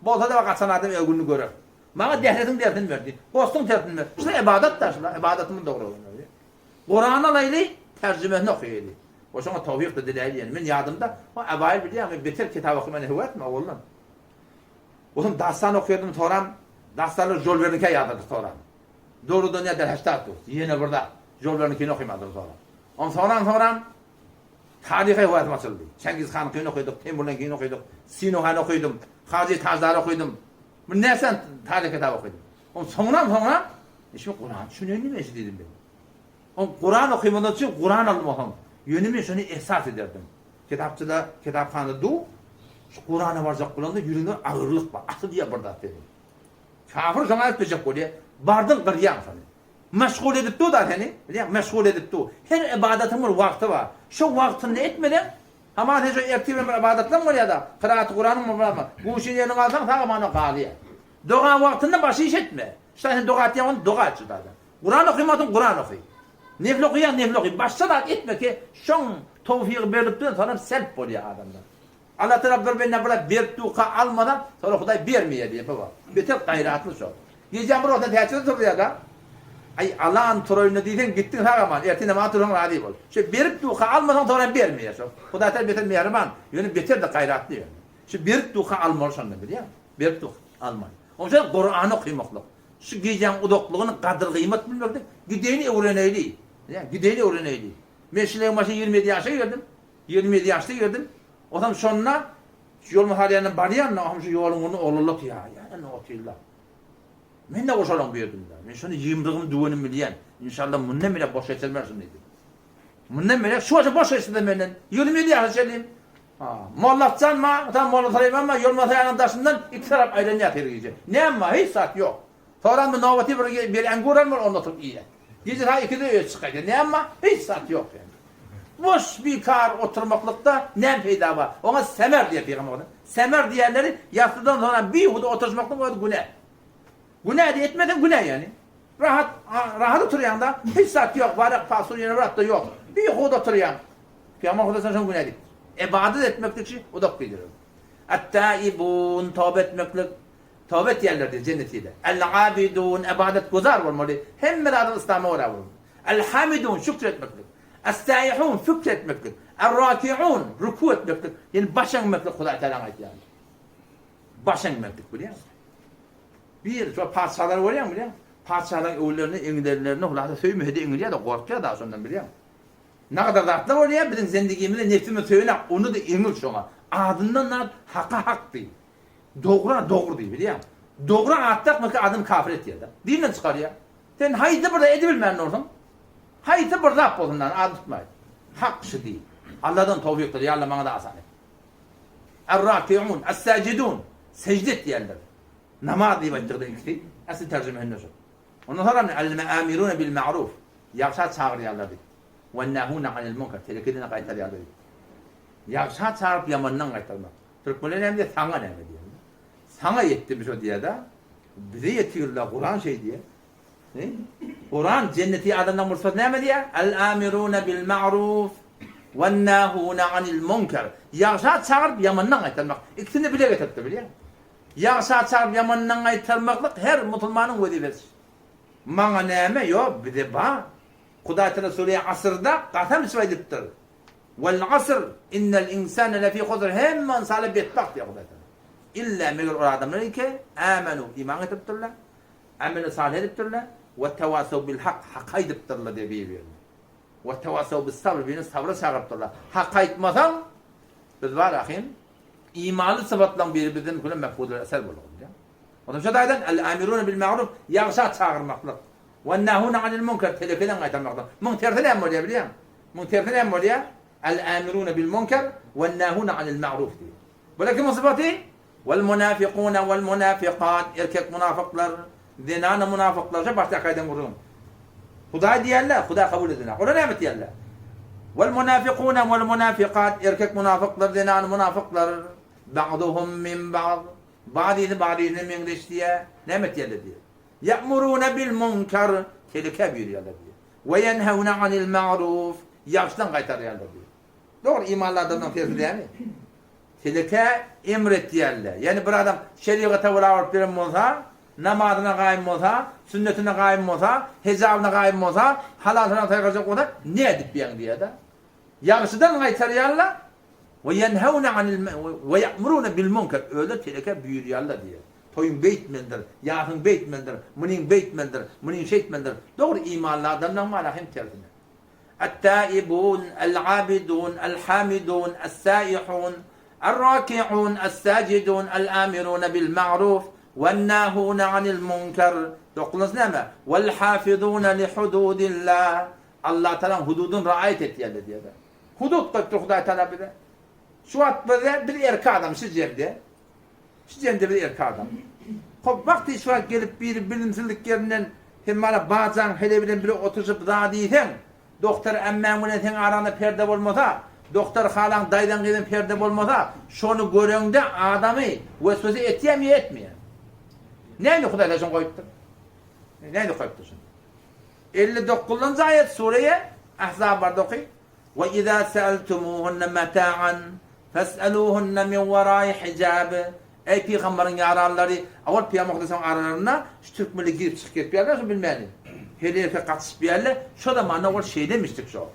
Bolsa-da gaçan adam ögünini görer. Maňa dehletiň dersini ber diýdi. Gostuň tersini ber. Şular ybadat-da şular. Ybadatymyz dogry bolmaly. Kurany alaýly, terjimesini okaýaly. O şoňa towfyk-da diläýli ýene. Men ýadymda, o Abaýyl bilýäňmi, beter kitap okaman höwätmi oguldan. Otam dastan okaýardym, soram dastanlar Žolwernikä ýazardy soram. Dogrudan ýa derheştat dur. Ýene bir zat, Žolwerniňkini okaýmandyr soram. Onsoňam soram taryha höwäsim açyldy. Çengiz hanyňkyny okaýdyk, Teýmurlaňkyny okaýdyk, Sinuhany okadym, Hajy Tajdary okadym. Bir näçe taryh kitaby okadym. Onsoňam soňra Şu Kuran düşüneýinmi men şu diýdim men. On Kuran okymazdan üçin Kuran aldym otam. Ýöne men şony esas ederdim. Kitapçyda, kitaphanada du, şu Kurana barjak bolanda ýüregiňde agyrlyk bar, asylýar bir zat seni. Kafir şoňa etmejek bolýar. Bardyň gyrýaň şony. Meşgul edip dur-da seni, bilýäňmi, meşgul edip dur. Her ybadatyň bir wagty bar. Şo wagtynda etmeseň, hamana sen şo ertir bilen bir ybadatlaň bolýar-da, kyraat Kuranyň barmy, guşuny eliňe alsaň sag-aman o galýar. Doga wagtynda başga iş etme. Şu sen doga etýän bolsaň doga et şu taýda. Kuran okaýan bolsaň Kuran oky. Nefil okaýaň nefil oky. Başga zat etme ki, şoň towfygy berlip duran soňam selp bolýar adamlar. Allah tarap bir bende bir zat berip durka almasa, soňra Hudaý bermeýär diýip bu. Beter gaýratly şol. Gijäň bir wagtynda täçede turýar-da. Aý alan turaýynda diýseň gitdiň sag aman, ertir namaza tursaň razy bol. Şo berip durka almasaň soňra bermeýär şol. Hudaý tarap beter mähriban, ýöne beter-de gaýratly ýöne. Şu berip durka almaly şonda bilýäňmi? Berip durka almaly. Onuň üçin Kurany okamaklyk. Şu gijäň uzaklygyny gadyr-gyýmat bilmeklik, gideýin öwreneýli. Bilýäňmi? Gideýin öwreneýli. Men şilegiň başyna 27 ýaşa girdim. 27 ýaşda girdim. Otam şonda şu ýol mahalýandan barýan-da, otam şu ýoluň ugrunda oglanlar otyrýar. Ýa-da otyrlar. Men-de goşalaň bu ýerdimde. Men şony ýumrugymy düwenim bilýän. Inşallah mundan beýläk boş geçirmerin şuny diýdim. Mundan beýläk şu wagta boş geçsede menden. 27 ýaşa çenlim. Ha, Mollatjan ma, otam Molla Süleýman ma, ýol masalanyň daşyndan iki tarap aýlanýar her gije. Näme bar? Hiç zat ýok. Soran bir nobaty bir bir engur almaly, onda oturyp iýýär. Gije saat 2-de öýe çykaýdy. Näme bar? Hiç zat ýok ýani. Boş bikar oturmaklykda näme peýda bar? Oňa semer diýýär pygamber. Semer diýenleri ýassydan soňra bihuda oturyşmaklyk özi günä. Günä diýip etmeseň günä ýani. Rahat rahat oturýaňda hiç zat ýok, warak fasul ýene bir zat-da ýok. Bihuda oturýaň. Pygamber Hudaý şoňa günä diýipdir. Ybadat etmeklik üçin uzak gidilir. At-taibun toba etmeklik Toba etýänler diýdi jennetide. El-abidun ybadat guzar bolmaly. Hemme zadyň yslama görä bolmaly. El-hamidun şükür etmeklik. Es-saihun şükür etmeklik. Er-rakiun ruku etmeklik. Ýani baş eňmeklik Hudaý Tagalaň aýtýany. Baş eňmeklik bilýäňmi? Bir şo patyşalary görýäňmi bilýäňmi? Patyşalaryň öwlerini eňilenlerini hulasa söýmese-de eňilýär-de gorkýar-da şondan bilýäňmi? Nagadar zatlar bolýar biziň zendigimizde nebsimiz söýenak ony-da eňil şoňa. Adyndan zat haka hak diý. Dogra dogry diý bilýäňmi? Dogra at dakmak adamy kafir etýär-de. Dinden çykarýar. Sen haýsy bir zat edibilmän dursuň. Haýsy bir zat bolsun ady tutmaý. Hak şu diý. Alladan towfyk dile, ýa Allah maňa-da asan et. Er-rakiun, es-sajidun, sejde etýänler. Namaz diýip aýtdyk-da ikisi. Asly terjime hinde şol. Ondan soňra el-me'amirune bil-ma'ruf, ýagşa çagyrýarlar diýip. Wen-nahune anil munkar, telekeden gaýtarýarlar diýip. Ýagşa çagyryp ýamandan gaýtarmak. Türkmenler näme diýýär? Saňa näme diýýär? Saňa ýetdimi şo diýýär-de. Bize ýetirler, Kuran şeý diýýär. Kuran jenneti adamlaryň bir sözi näme diýýär? El-amiruna bil ma'ruf wen-nahuna anil munkar. Ýagşa çagyryp ýamandan gaýtarmak. Ikisini bile getiripdir, bilýäňmi? Ýagşa çagyryp ýamandan gaýtarmaklyk her musulmanyň wezipesi. Maňa näme? Ýok, bize bar. Hudaý Tagala sure Asrda kasam içip aýdypdyr. Wal asr innel insane lefi husr hemme ynsana betbagt diýýär Hudaý Tagala. Illa meger ol adamlar ki amenu iman getiripdirler, ameli salyh edipdirler we tewasaw bil hak hak aýdypdyrlar diýýär bir-birine. We tewasaw bis sabr birini sabra çagyrypdyrlar. Hak aýtmasaň biz bar ahim imanly syfatlaryň biri bizden küle mefhudul eser bolar diýýär. Ondan şu taýdan el amiruna bil ma'ruf ýagşa çagyrmaklyk. We nahuna anil munkar telekeden gaýtarmaklyk. Muň tersi näme bolýar bilýäňmi? Muň tersi näme bolýar? Al-amiruna bil munkar wen-nahuna anil ma'ruf diýýär. Bular kimiň sypaty? Wal munafikuna wal munafikat, erkek munafyklar, zenana munafyklar, şo başdaky aýdan gürrüňim. Hudaý diýýärler, Hudaý kabul edenok. Olar näme etýärler? Wal munafikuna wal munafikat, erkek munafyklar, zenana munafyklar, ba'duhum min ba'd, ba'dysy ba'dysyna meňzeş diýýär. Näme etýärler diýýär? Ýa'muruna bil munkar, telekä buýurýarlar diýýär. We ýenhewne anil ma'ruf, ýagşydan gaýtarýarlar diýýär. Dogry imanly adamlaryň tersi dälmi? Telekä emr etýärler. Ýagny bir adam şerigata görä bolup ýören bolsa, namazyna gaýym bolsa, sünnetine gaýym bolsa, hejabyna gaýym bolsa, halal-haram saýgarjak bolsa, nädip ýaň diýýär-de. Ýagşydan gaýtarýarlar, we ýenhewne anil we ýa'murune bil munkar, özleri telekä buýurýarlar diýýär. Toýuň beýtmelidir, ýasyň beýtmelidir, munyň beýtmelidir, munyň şeýtmelidir. Dogry imanly adamlaryň mana hem tersine. Et-taibun, el-abidun, el-hamidun, es-saihun, er-rakiun, es-sajidun, el-amiruna bil-ma'ruf, wen-nahuna anil-munkar. Dokuzynjysy näme? Wel-hafizuna li-hududillah. Allah Tagalaň hududyny raýat etýärler diýýär. Hudut goýupdyr Hudaý Tagala bize. Şu wagt bize biz erkek adam şu jemde. Şu jemde biz erkek adam. Hop wagty şu wagt gelip biri bilimsizlik ýerinden sen mana bajaň hele bilen bile oturyşyp za diýseň, dogtor ämmäň bilen seň araňda perde bolmasa, dogtor halaň daýzaň gyzyn perde bolmasa, şony göreňde adamy weswese etýämi ýa etmeýämi? Näme Hudaý şony goýupdyr? Näme goýupdyr şony? 59-njy aýat sureýe Ahzab barda oky. We iza seeltumuhunne meta'an fes'eluhunne min wara'i hijab. Eý pygamberiň ýaranlary, owal pygamber Hudaýyň aralarynda şu türkmenler girip çykyp gelip ýärler şu bilmäni. Heleýke gatyşyp ýärler. Şo zamanda ol şeýlemişdik şo.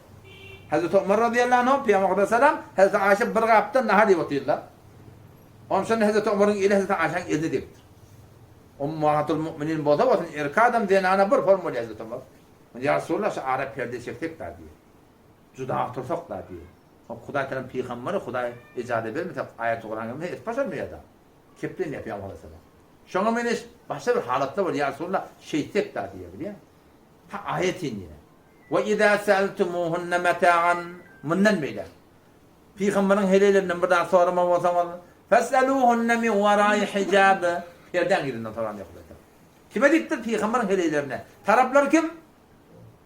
Hazreti Omar razyýallahu anhu, pygamber Hudaý salam, Hazreti Aýşe bir gapda nahar iýip otyrlar. Onşonda Hazreti Omaryň eli Hazreti Aýşäň eline degipdir. Ummahatul mu'minin bolsa bolsun, erkek adam zenana bir form bolýar Hazreti Omar. Ýa Resulallah şu ara perde çeksek-da diýýär. Juda otursak-da diýýär. Hop Hudaý talam pygambere Hudaý ejaza bermese, aýaty Kuran gelmese et başarmaýar-da. Keplenýär pygamber aleyhissalam. Şoňa meňzeş başga bir halatlar bolýar, Ýa Resulallah şeýtsek-da diýýär, bilýäňmi? Ha aýat inýär. We iza sa'altumuhunna mata'an mundan beýläk. Pygamberiň heleýlerinden bir zat soramak bolsaňyz, fes'eluhunna min wara'i hijab, perdäň yzyndan soraň diýýär Hudaý Tagala. Kime diýipdir? Pygamberiň heleýlerine. Taraplar kim?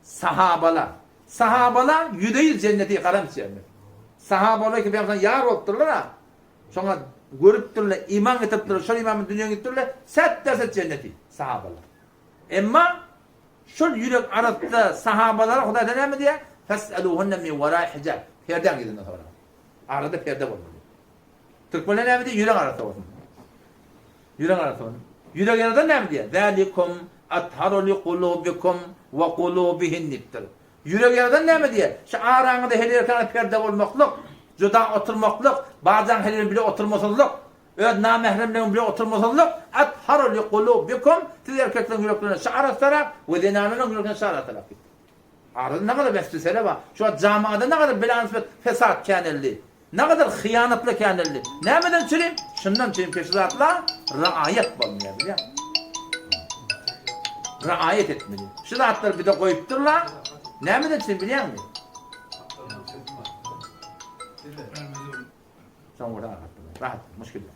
Sahabalar. Sahabalar ýüze-ýüz jenneti garam içýärler. Sahabalar ki Pygamberden ýar bolupdyrlar-a. Şoňa görüpdirler, iman getiripdirler, şol iman bilen dünýä gidipdirler, set-derset jenneti sahabalar. Emma Şol ýürek arassa sahabalara Hudaý Tagala näme diýýär? Fes'eluhunne min wara'i hijab. Perdäň yzyndan soraň. Arada perde bolmaly. Türkmenler näme diýýär? Ýürek arassa bolsun. Ýürek arassa bolsun. Ýürek ýaradan näme diýýär? Zalikum atharu liqulubikum we qulubihin diýipdir. Ýürek ýaradan näme diýýär? Şu araňyzda her erkana perde bolmaklyk, juda oturmaklyk, bajaň her bile oturmasyzlyk, Öz namähremleriň bile oturmasyzlyk, atharu liqulubikum, siz erkekleriň ýüreklerine şu arassarak we zenanlaryň ýüreklerine şu arassarak diýipdir. Arada nagadar weswesele bar. Şu wagt jamaada nagadar belanysbet fesat käneldi. Nagadar hyýanatlar käneldi. Nämeden çürim? Şundan çürim ki şu zatlar raýat bolmaýar bilýäňmi? Raýat etmeli. Şu zatlary bize goýupdyrlar. Nämeden çürim bilýäňmi? Soň bolsa rahat bolar. Rahat, muşkil ýok.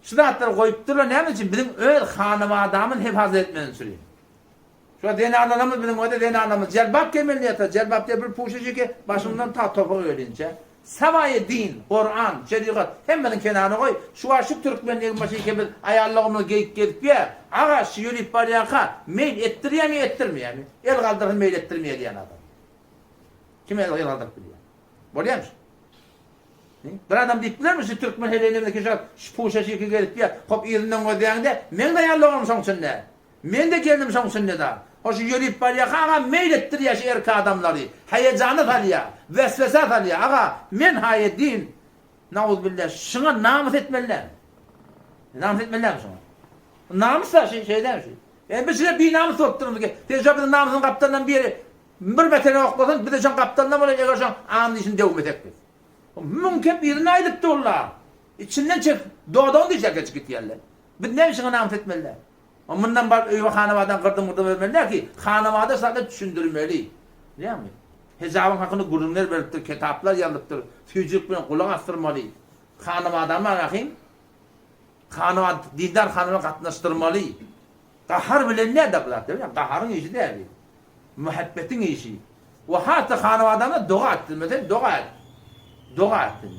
Şu zatlary goýupdyrlar näme üçin? Biziň öz hanabadamyz hefazat etmeli üçin. Şu zenanlarymyz biziň öde zenanlarymyz jelbap geýmeli diýýär. Jelbap diýip bir puşeşiki başyndan ta topuga gelinçe. Sawaýy din, Kuran, şerigat hemmesini kenara goý. Şu wagt şu türkmen egin-başy ikimiz aýallygymyzy geýip gezip ýör. Aga şu ýörüp barýarka meýil etdirýärmi, etdirmeýärmi? El galdyrsyn meýil etdirmeýär diýen adam. Kim el galdyryp bilýär? Bolýarmyş. Bir adam diýip bilermi şu türkmen heleýlerinde şu şu puşa şiki gezip ýa hop yzyndan gözleýäňde meň de aýallygym şoň içinde. Men de gelnim şoň içinde da. Ho şu ýörüp barýa aga meýl etdirýä şu erkek adamlary. Haýejana salýa, weswesä salýa. Aga men haýedin. Nauzbillah şuňa namys etmeli däl. Namys etmeli däl şuňa. Namys da şeý däl şu. E biz şeýle binamys bolup durmyz. Sen şu biziň namysyň gapdalyndan biri Bir mesele oklasaň, bize şoň gapdalyndan bolar, eger şoň aňyň dişini döwmesek biz. Müň kep yzyna aýdyp durlar. Içinden çek, dodagyny dişäke çykyp gitýärler. Biz näme şuňa namys etmeli däl. O mundan baryp öýe hanabadan gyrdym-gyrdym bermeli däl ki, hanabada şularda düşündirmeli. Bilýäňmi? Hijabyň hakynda gürrüňler berlipdir, kitaplar ýazylypdyr. Süýjülik bilen gulak asdyrmaly. Hanabadamy ahyn? Hanabad, dindar hanama gatnaşdyrmaly. Gahar bilen däl-de bu zat, bilýäňmi? Gaharyň işi däl bu. Muhabbetiň işi. We hat-da hanabadana doga etdir. Meselem, doga et. Doga etdir.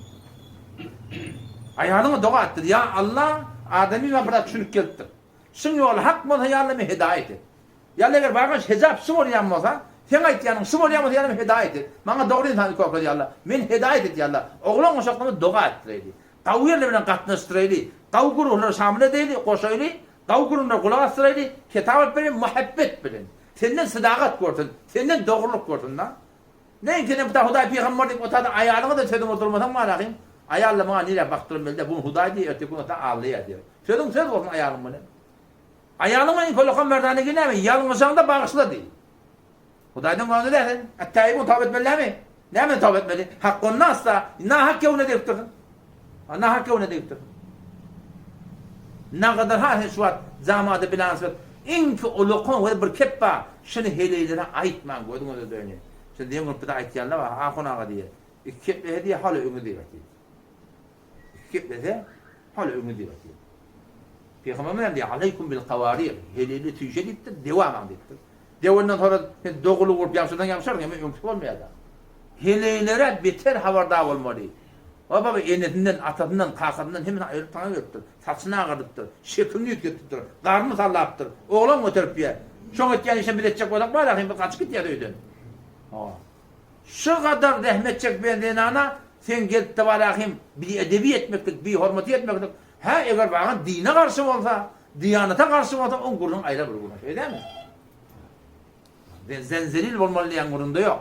Aýalyňa doga etdir. Ýa Allah, adamy maňa biraz düşünip gelipdir. Şuň ýoly hak bolsa, ýa Allah meni hidaýat et. Ýa Allah eger bargaş hijap şu bolýan bolsa, Seň aýtýanyň şu bolýan bolsa ýa-da hedaýat et. Maňa dogry ynsany görkez ýa Allah. Meni hedaýat et ýa Allah. Oglan uşaklaryna doga etdireýli. Gawy ýerler bilen gatnaşdyraýly. Gawy gürrüňlere şamyl edeýli, goşaýly. Gawy gürrüňlere gulak asdyraýly. Kitap alyp bereýli muhabbet bilen. Senden sadagat görsün. Senden dogrulyk görsün da. Näinki sen bu Hudaý pygamber diýip otada aýalyňa-da sözüňe durmasaň malahym. Aýal-da maňa nirä bakdyran belli däl. Bu gün Hudaý diýýär, erteki gün ata aldaýar diýer. Sözüň söz bolsun aýalyň bilen. Aýalyň bilen kolokan merdana näme? Ýalňyşaňda bagyşla diý. Hudaýdan göwnüne däl sen. Ättäýi toba etmeli dälmi? Näme toba etmeli? Hak onda asla. Nahak göwnüne degip dursun. Nahak göwnüne degip dursun. Nagadar ha sen şu wagt jamada bilans bir iňki ulukan we bir kep bar. Şuny heleýlere aýtmaň gözüňize döneýin. Şuny diýen grupda aýtýanlar bar. Ahun aga diýýär. Iki keplese diýýär, haly öňe diýip aýtýar. Iki geplese, haly öňe diýip aýtýar. Pygamberimiz hem diýýär, Aleýkum bil kawarir, heleýli süýşe diýipdir, dewamaň diýipdir. Dewenden soňra sen doguly bolup ýapşyrsaň ýapşarsyň, emma öňküsi bolmaýar-da. Heleýlere beter habardar bolmaly. O baba enesinden, atasyndan, kakasyndan hemmesini aýryp saňa beripdir. Saçyny agardypdyr, şekilini üýtgetipdir, garnyny sallapdyr, oglan göterip ýör. Şoň etýän işini biz etjek bolsak, bar ahyryn biz gaçyp gidýäs öýden. Hawa. Şu gadar zähmet çekmeýän zenana sen gelip-de barahym biedebi etmeklik, bihormaty etmeklik, hä, eger bagan dine garşy bolsa, diýanata garşy bolsa, oň gürrüňi aýra bir gürrüň, şeý dälmi? Sen zenzelil bolmaly diýen gürrüňde ýok.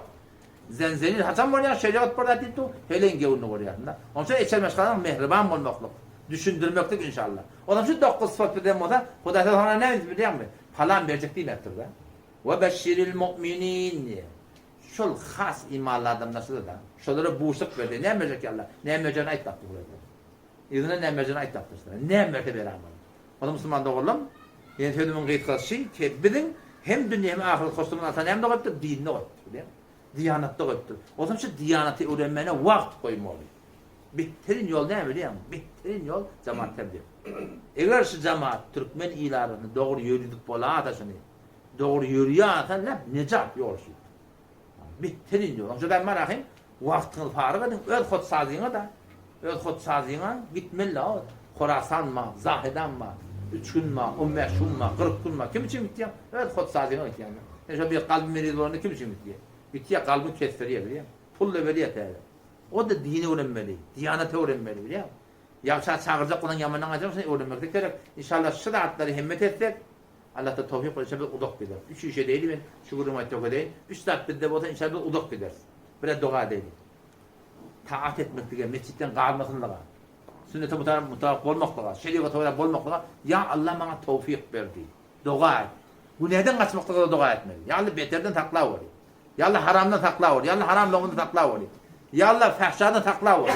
Zenzelil haçan bolýar, şerigat bir zat diýip dur, heleýiň göwnüni görýärsiň-de. Onça eçer maşgalaň mähriban bolmaklyk, düşündirmeklik inşallah. Onam şu dokuz sypat bizden bolsa, Hudaý saňa näme diýip bilýäňmi? Palan berjek diýmändir-de. Ve beşşiril mu'minin diýýär. Şol has imanly adamlar şular-da. Şolara buşluk berdi. Näme berjek ýa Allah? Näme berjegini aýtmapdyr Hudaý Tagala. Yzyna näme berjegini aýtmapdyr şulara. Näme berse beräýmeli. Onda musulman doganlarym, meniň sözümiň gysgasy şy, ki biziň hem dünýe hem ahyret hoşlugymyzy Allah nämede goýupdyr? Dinde goýupdyr. Bilýäňmi? Diýanatda goýupdyr. Onsoň şu diýanaty öwrenmäne wagt goýmaly. Beterin ýol näme bilýäňmi? Beterin ýol jamaat terbiýe. Eger şu jamaat türkmen il arasynda dogry ýöredip bolasa şuny, Dogry ýörýärse näp nejat ýol şu. Bitdi indi. Oňça ben barahym wagtyňyzy faryg ediň öz hot sazyňa da. Öz hot sazyňa gitmeli la. Horasan ma, Zahedan ma, 3 gün ma, 15 gün ma, 40 gün ma kim üçin gitýäň? Öz hot sazyňa gitýäň. Sen şo bir kalby meriz bolanda kim üçin gitýär? Gitýär kalby kesdirýär bilýäň. Pul da berýär täze. O da dini öwrenmeli, diýanat öwrenmeli bilýäň. Ýagşa çagyrjak bolan ýamandan gaçjak şuny öwrenmeklik gerek. Inşallah şu zatlary hemmet etsek Allahda towfyk bolsa biz uzak gideris. Üç iş edeýli men şu gürrüňi aýtjak edeýin. Üç zat bizde bolsa inşallah biz uzak gideris. Bire doga edeýli. Taat etmeklige, mesjitden galmasynlyga, sünnete mutabyk bolmaklyga, şerigata görä bolmaklyga ýa Allah maňa towfyk ber diý. Doga et. Günäden gaçmaklyga doga etmeli. Ýa Allah beterden saklaweri. Ýa Allah haramdan saklaweri. Ýa Allah haram logmadan saklaweri. Ýa Allah fahşadan saklaweri.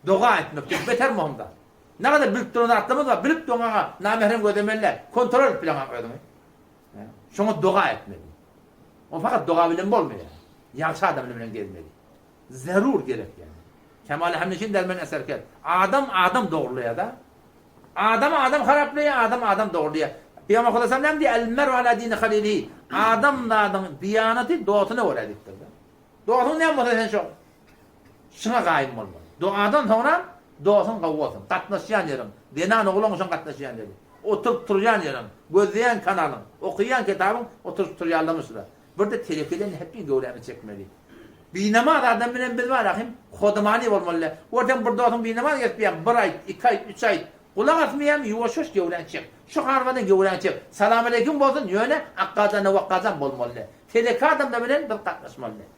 Doga etmek beter möhüm zat. Nägadar bilip duran zatlarymyz bar, bilip duran aga namährem gözlemeli däl. Kontrol edip bileňok özüňi. Şoňa doga etmeli. O fakat doga bilen bolmaýar. Ýagşy adam bilen gezmeli. Zerur gerek ýani. Kemaly hemneşin dermen eserker. Adam adam dogrulaýar da. Adam adam haraplaýar, adam adam dogrulaýar. Pygamber Hudaý sallam diýýär, El meru ala dini halilihi. Adam zadyň diýanaty dostuna görä diýipdir. Dostuň näme bolsa sen şo. Şuňa gaýym bolmaly. Dogadan soňra dostuň gowy bolsun. Gatnaşýan ýeriň, zenan oglan şoň gatnaşýan ýeri. Oturyp turýan ýeriň, gözleýän kanalyň, okaýan kitabyň oturyp turýanlygymyz şular. Birde telekeden hepin göwrämi çekmeli. Binamaz adam bilen biz bar ahym hodamani bolmaly däl. Görseň bir dostuň binamaz gezip ýa bir aýt, iki aýt, üç aýt. Gulak asmaýam ýuwaş-ýuwaş göwräňi çek. Şu harbadan göwräňi çek. Salamaleýkim bolsun ýöne akgadan wakgadan bolmaly däl. Teleke adamlar bilen biz gatnaşmaly däl.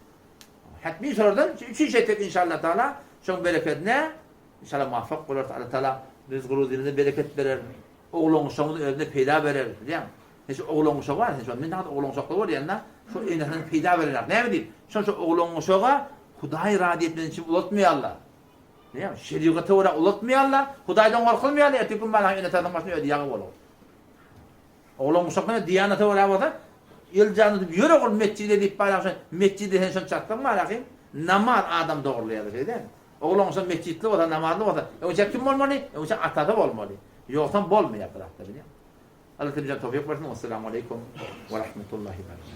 Hetmi şolardan üç iş etsek inşallah taala şoň berekedine inşallah muvaffak bolarys Allah taala rızgy ruzymyza bereket berer. Oglan uşagymyz özüne peýda berer bilýäň. Sen şu oglan uşagy bar sen şo men nagt oglan uşakda görýän-de şo enesine peýda berer. Näme diýip? Şo şu oglan uşaga Hudaý razy etmesi üçin ulatmaýarlar. Näme? Şerigata görä ulatmaýarlar. Hudaýdan gorkulmaýarlar. Erteki gün bana ene-atasynyň başyna özi ýagy bolar. Oglan uşak näme diýanata görä bolsa, el jany diýip ýör ogul metjide diýip barýan şo metjide sen şony çatsaň barahym namaz adam dogrulaýar şeý dälmi? Oglan uşak metjitli bolsa namazly bolsa öňçä kim bolmaly? Öňçä atasy bolmaly. Ýogsam bolmaýar bu zatlar bilýäňmi? Allah hemmämize towfyk bersin. Wessalamu aleýkum we rahmetullahi we berekatuh.